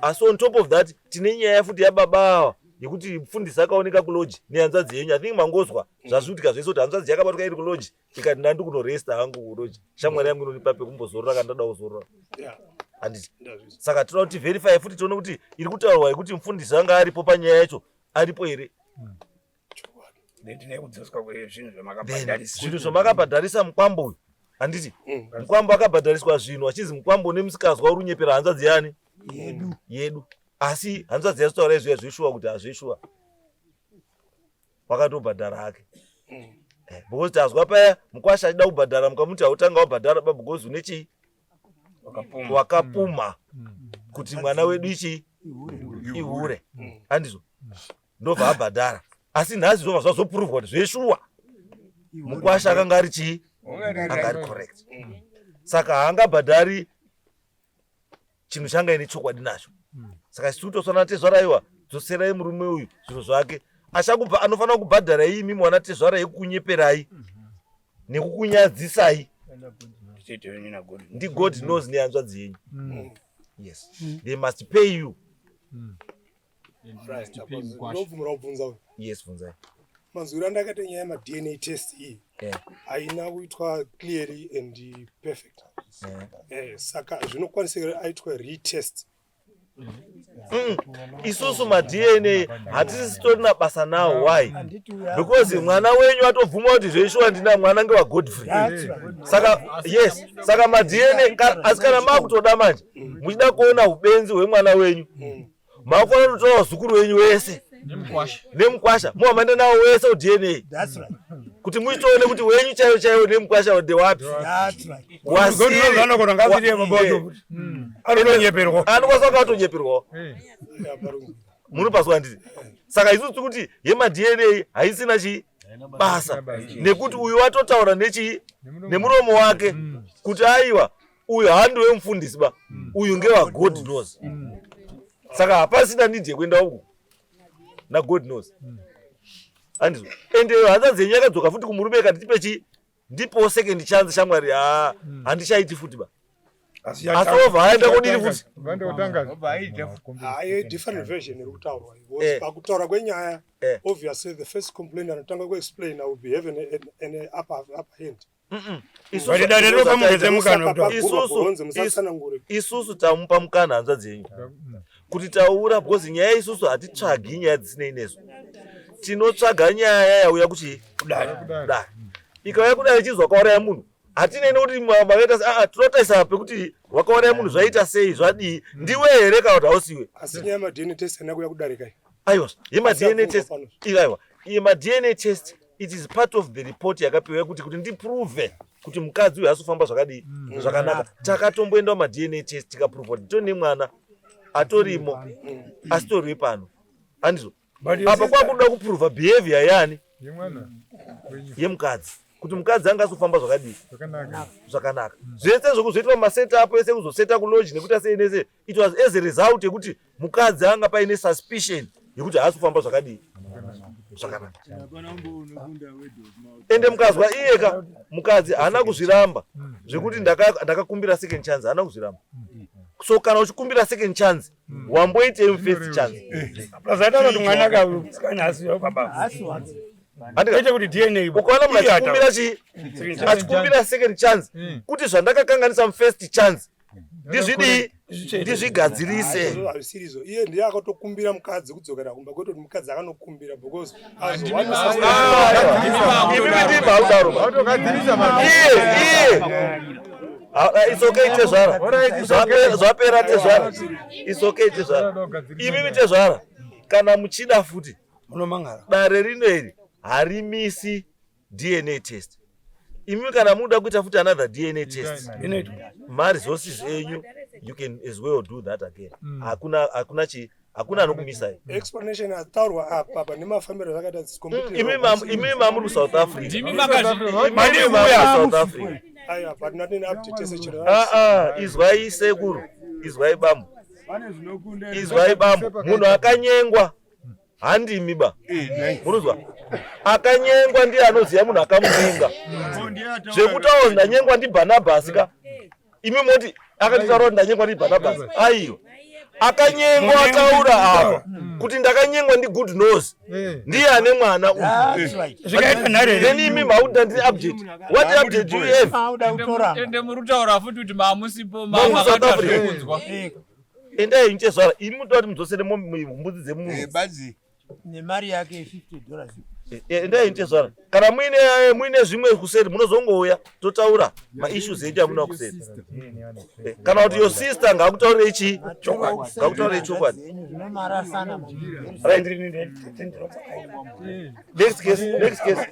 Asi on top of that tine nyaya futi yababa ava yekuti mufundisi akaoneka kuloji nehanzvadzi yenyu. I think mangozwa zvazviitika zvese kuti hanzvadzi yakabatwa iri kuloji ikati ndandi kunoresta hangu kuloji. Shamwari yangu inonipa pekumbozorora kana ndada kuzorora. Handiti. Saka tinoda kuti verify futi tione kuti iri kutaurwa yekuti mufundisi anga aripo panyaya yacho aripo here. Then tine kudzoswa kwezvinhu Then zvamakabhadharisa. zvinhu zvamakabhadharisa mukwambo uyu handiti mukwambo akabhadhariswa zvinhu achizi mukwambo nemusikazwa uri kunyepera hanzvadzi yani Yedu. yedu asi hanzvadzi yazotaura izviya zveshuwa kuti hazveshuwa wakatobhadhara hake Because tazwa paya mukwasha achida kubhadhara mukamuti hautanga wabhadhara ba because une chii wakapumha kuti mwana wedu ichii ihure handizvo ndobva abhadhara asi nhasi zvobva zvazopuruvwa kuti zveshuwa mukwasha akanga ari chii anga ari correct saka haangabhadhari chinhu changa ine chokwadi nacho saka isu totosana tezvara aiwa dzoserai murume uyu zvinhu zvake achakubva anofanira kubhadhara imi mwana tezvara yekukunyeperai nekukunyadzisai ndi God knows nehanzvadzi yenyu. Yes, they must pay you. Ndobvumira kubvunza uyu. Yes, bvunzai. Manzwiro andakaita nyaya yemaDNA test iyi haina kuitwa clearly and perfect. Saka zvinokwanisika here aitwe retest? Isusu maDNA hatisi torina basa nawo. Why? Because mwana wenyu atobvuma kuti zveshuwa ndina mwana ngewaGodfrey. Saka yes, saka maDNA asi kana makutoda manje muchida kuona ubenzi hwemwana wenyu makufanira kutora vazukuru wenyu wese nemukwasha muhamande nawo wese kuDNA kuti muchitoone kuti wenyu chaiwo chaiwo nemukwasha ndewapi. Anokwanisa kunge atonyeperwawo. Munopaswa handiti? Saka isusu tiri kuti yemaDNA haisina chii basa nekuti uyu watotaura nechii nemuromo wake kuti aiwa uyu handi wemufundisi ba uyu ngewa God knows. Saka hapasina need yekuenda uku na God knows. Handizvo? Ende hanzvadzi yenyu yakadzoka futi kumurume ikati tipe chii ndipo second chance shamwari haa handichaiti futi ba. Asi obva aenda kodini futi? Hayi, different version iri kutaurwa. Because pakutaura kwenyaya obviously the first complaint anotanga kuexplain will be having an upper hand. But dare rinopa munhu wese mukana wekutaura. Isusu tamupa mukana hanzvadzi yenyu kuti taura because nyaya isusu hatitsvagi nyaya dzisinei nesu, tinotsvaga nyaya yauya kuchi kudare. Kudare ikauya kudare ichinzi wakauraya munhu, hatinei nekuti makaita se aa, tinotarisa pekuti wakauraya munhu zvaita sei, zvadii, ndiwe here kana kuti hausiwe. Asi nyaya yemaDNA test haina kuuya kudare kai? Aiwa, yemaDNA Asi test, aiwa, yemaDNA test, it is part of the report yakapiwa yekuti kuti ndiprove kuti mukadzi uyu haasi kufamba zvakadii, zvakanaka. Takatomboenda mumaDNA test tikaprova kuti tone mwana atorimo asitoriwe pano, handizvo? But your Apa sister- kwakuda kuprova behavior yani yemwana wenyu. Yemukadzi, kuti mukadzi anga asikufamba zvakadii, zvakanaka. Zvakanaka. Zvese zvokuzoitwa masetup ese, kuzoseta kulodge nekuti sei nese, it was as a result yekuti mukadzi anga paine suspicion yekuti haasi kufamba zvakadii, zvakanaka. Ende mukazwa iyeka mukadzi haana kuzviramba zvekuti ndakakumbira second chance, haana kuzviramba. So kana uchikumbira second chance, wamboitei first chance? Plus ataura kuti mwana kasikana asiwa baba. Kwete kuti DNA. Ukaona munhu Iye achikumbira ataura. chi Second chance. achikumbira second chance, kuti zvandakakanganisa mufirst chance ndizvidii, ndizvigadzirise. Hazvisirizvo, iye ndiye akatokumbira mukadzi kudzokera kumba, kwete kuti mukadzi akanokumbira because Imimi ndimi haudaro. Iye iye. Ah, it's okay tezvara. Zvapera tezvara. It's okay tezvara. Imimi tezvara, kana muchida futi munomangara. Dare rino iri harimisi DNA test. Imimi kana muda kuita futi another DNA test, Inoitwa. maresources enyu, you can as well do that again. Hakuna chi, hakuna anokumisai. Explanation ataurwa apa pa nemafambiro zvakaita is completely Imi wrong. imi mamuri kuSouth Africa. Ndimi Imi mamuri kuSouth Africa. Aiwa, but not in update tese chero. Ah, ah, izwai sekuru, izwai bambo, izwai bambo, munhu akanyengwa handimi ba, munozwa, akanyengwa ndiye anoziva munhu akamunyenga. Zvekutaura ndanyengwa ndiBhanabhasi ka, imi moti akatitaura kuti ndanyengwa ndiBhanabhasi, aiwa, akanyengwa ataura apa kuti ndakanyengwa ndiGood Nose, ndiye ane mwana uyu. Zvikaita nharere. Then imi mauda ndiri update, what update do you have? Ende muri kutaura futi kuti mamusipo. Mamu South Africa. Mamakatazvekunzwa. Endai nchezvara, imi mutoda kuti mudzosere mbudzi dzemunhu Badzi. Nemari yake $50. Endai nchezvara, kana muine zvimwe kuseri munozongouya totaura maissues edu amuna kuseri. Kana kuti your sister ngaakutaurei chii, ngakutaurei chokwadi. Zvinomarasana. Right. Next case, next case.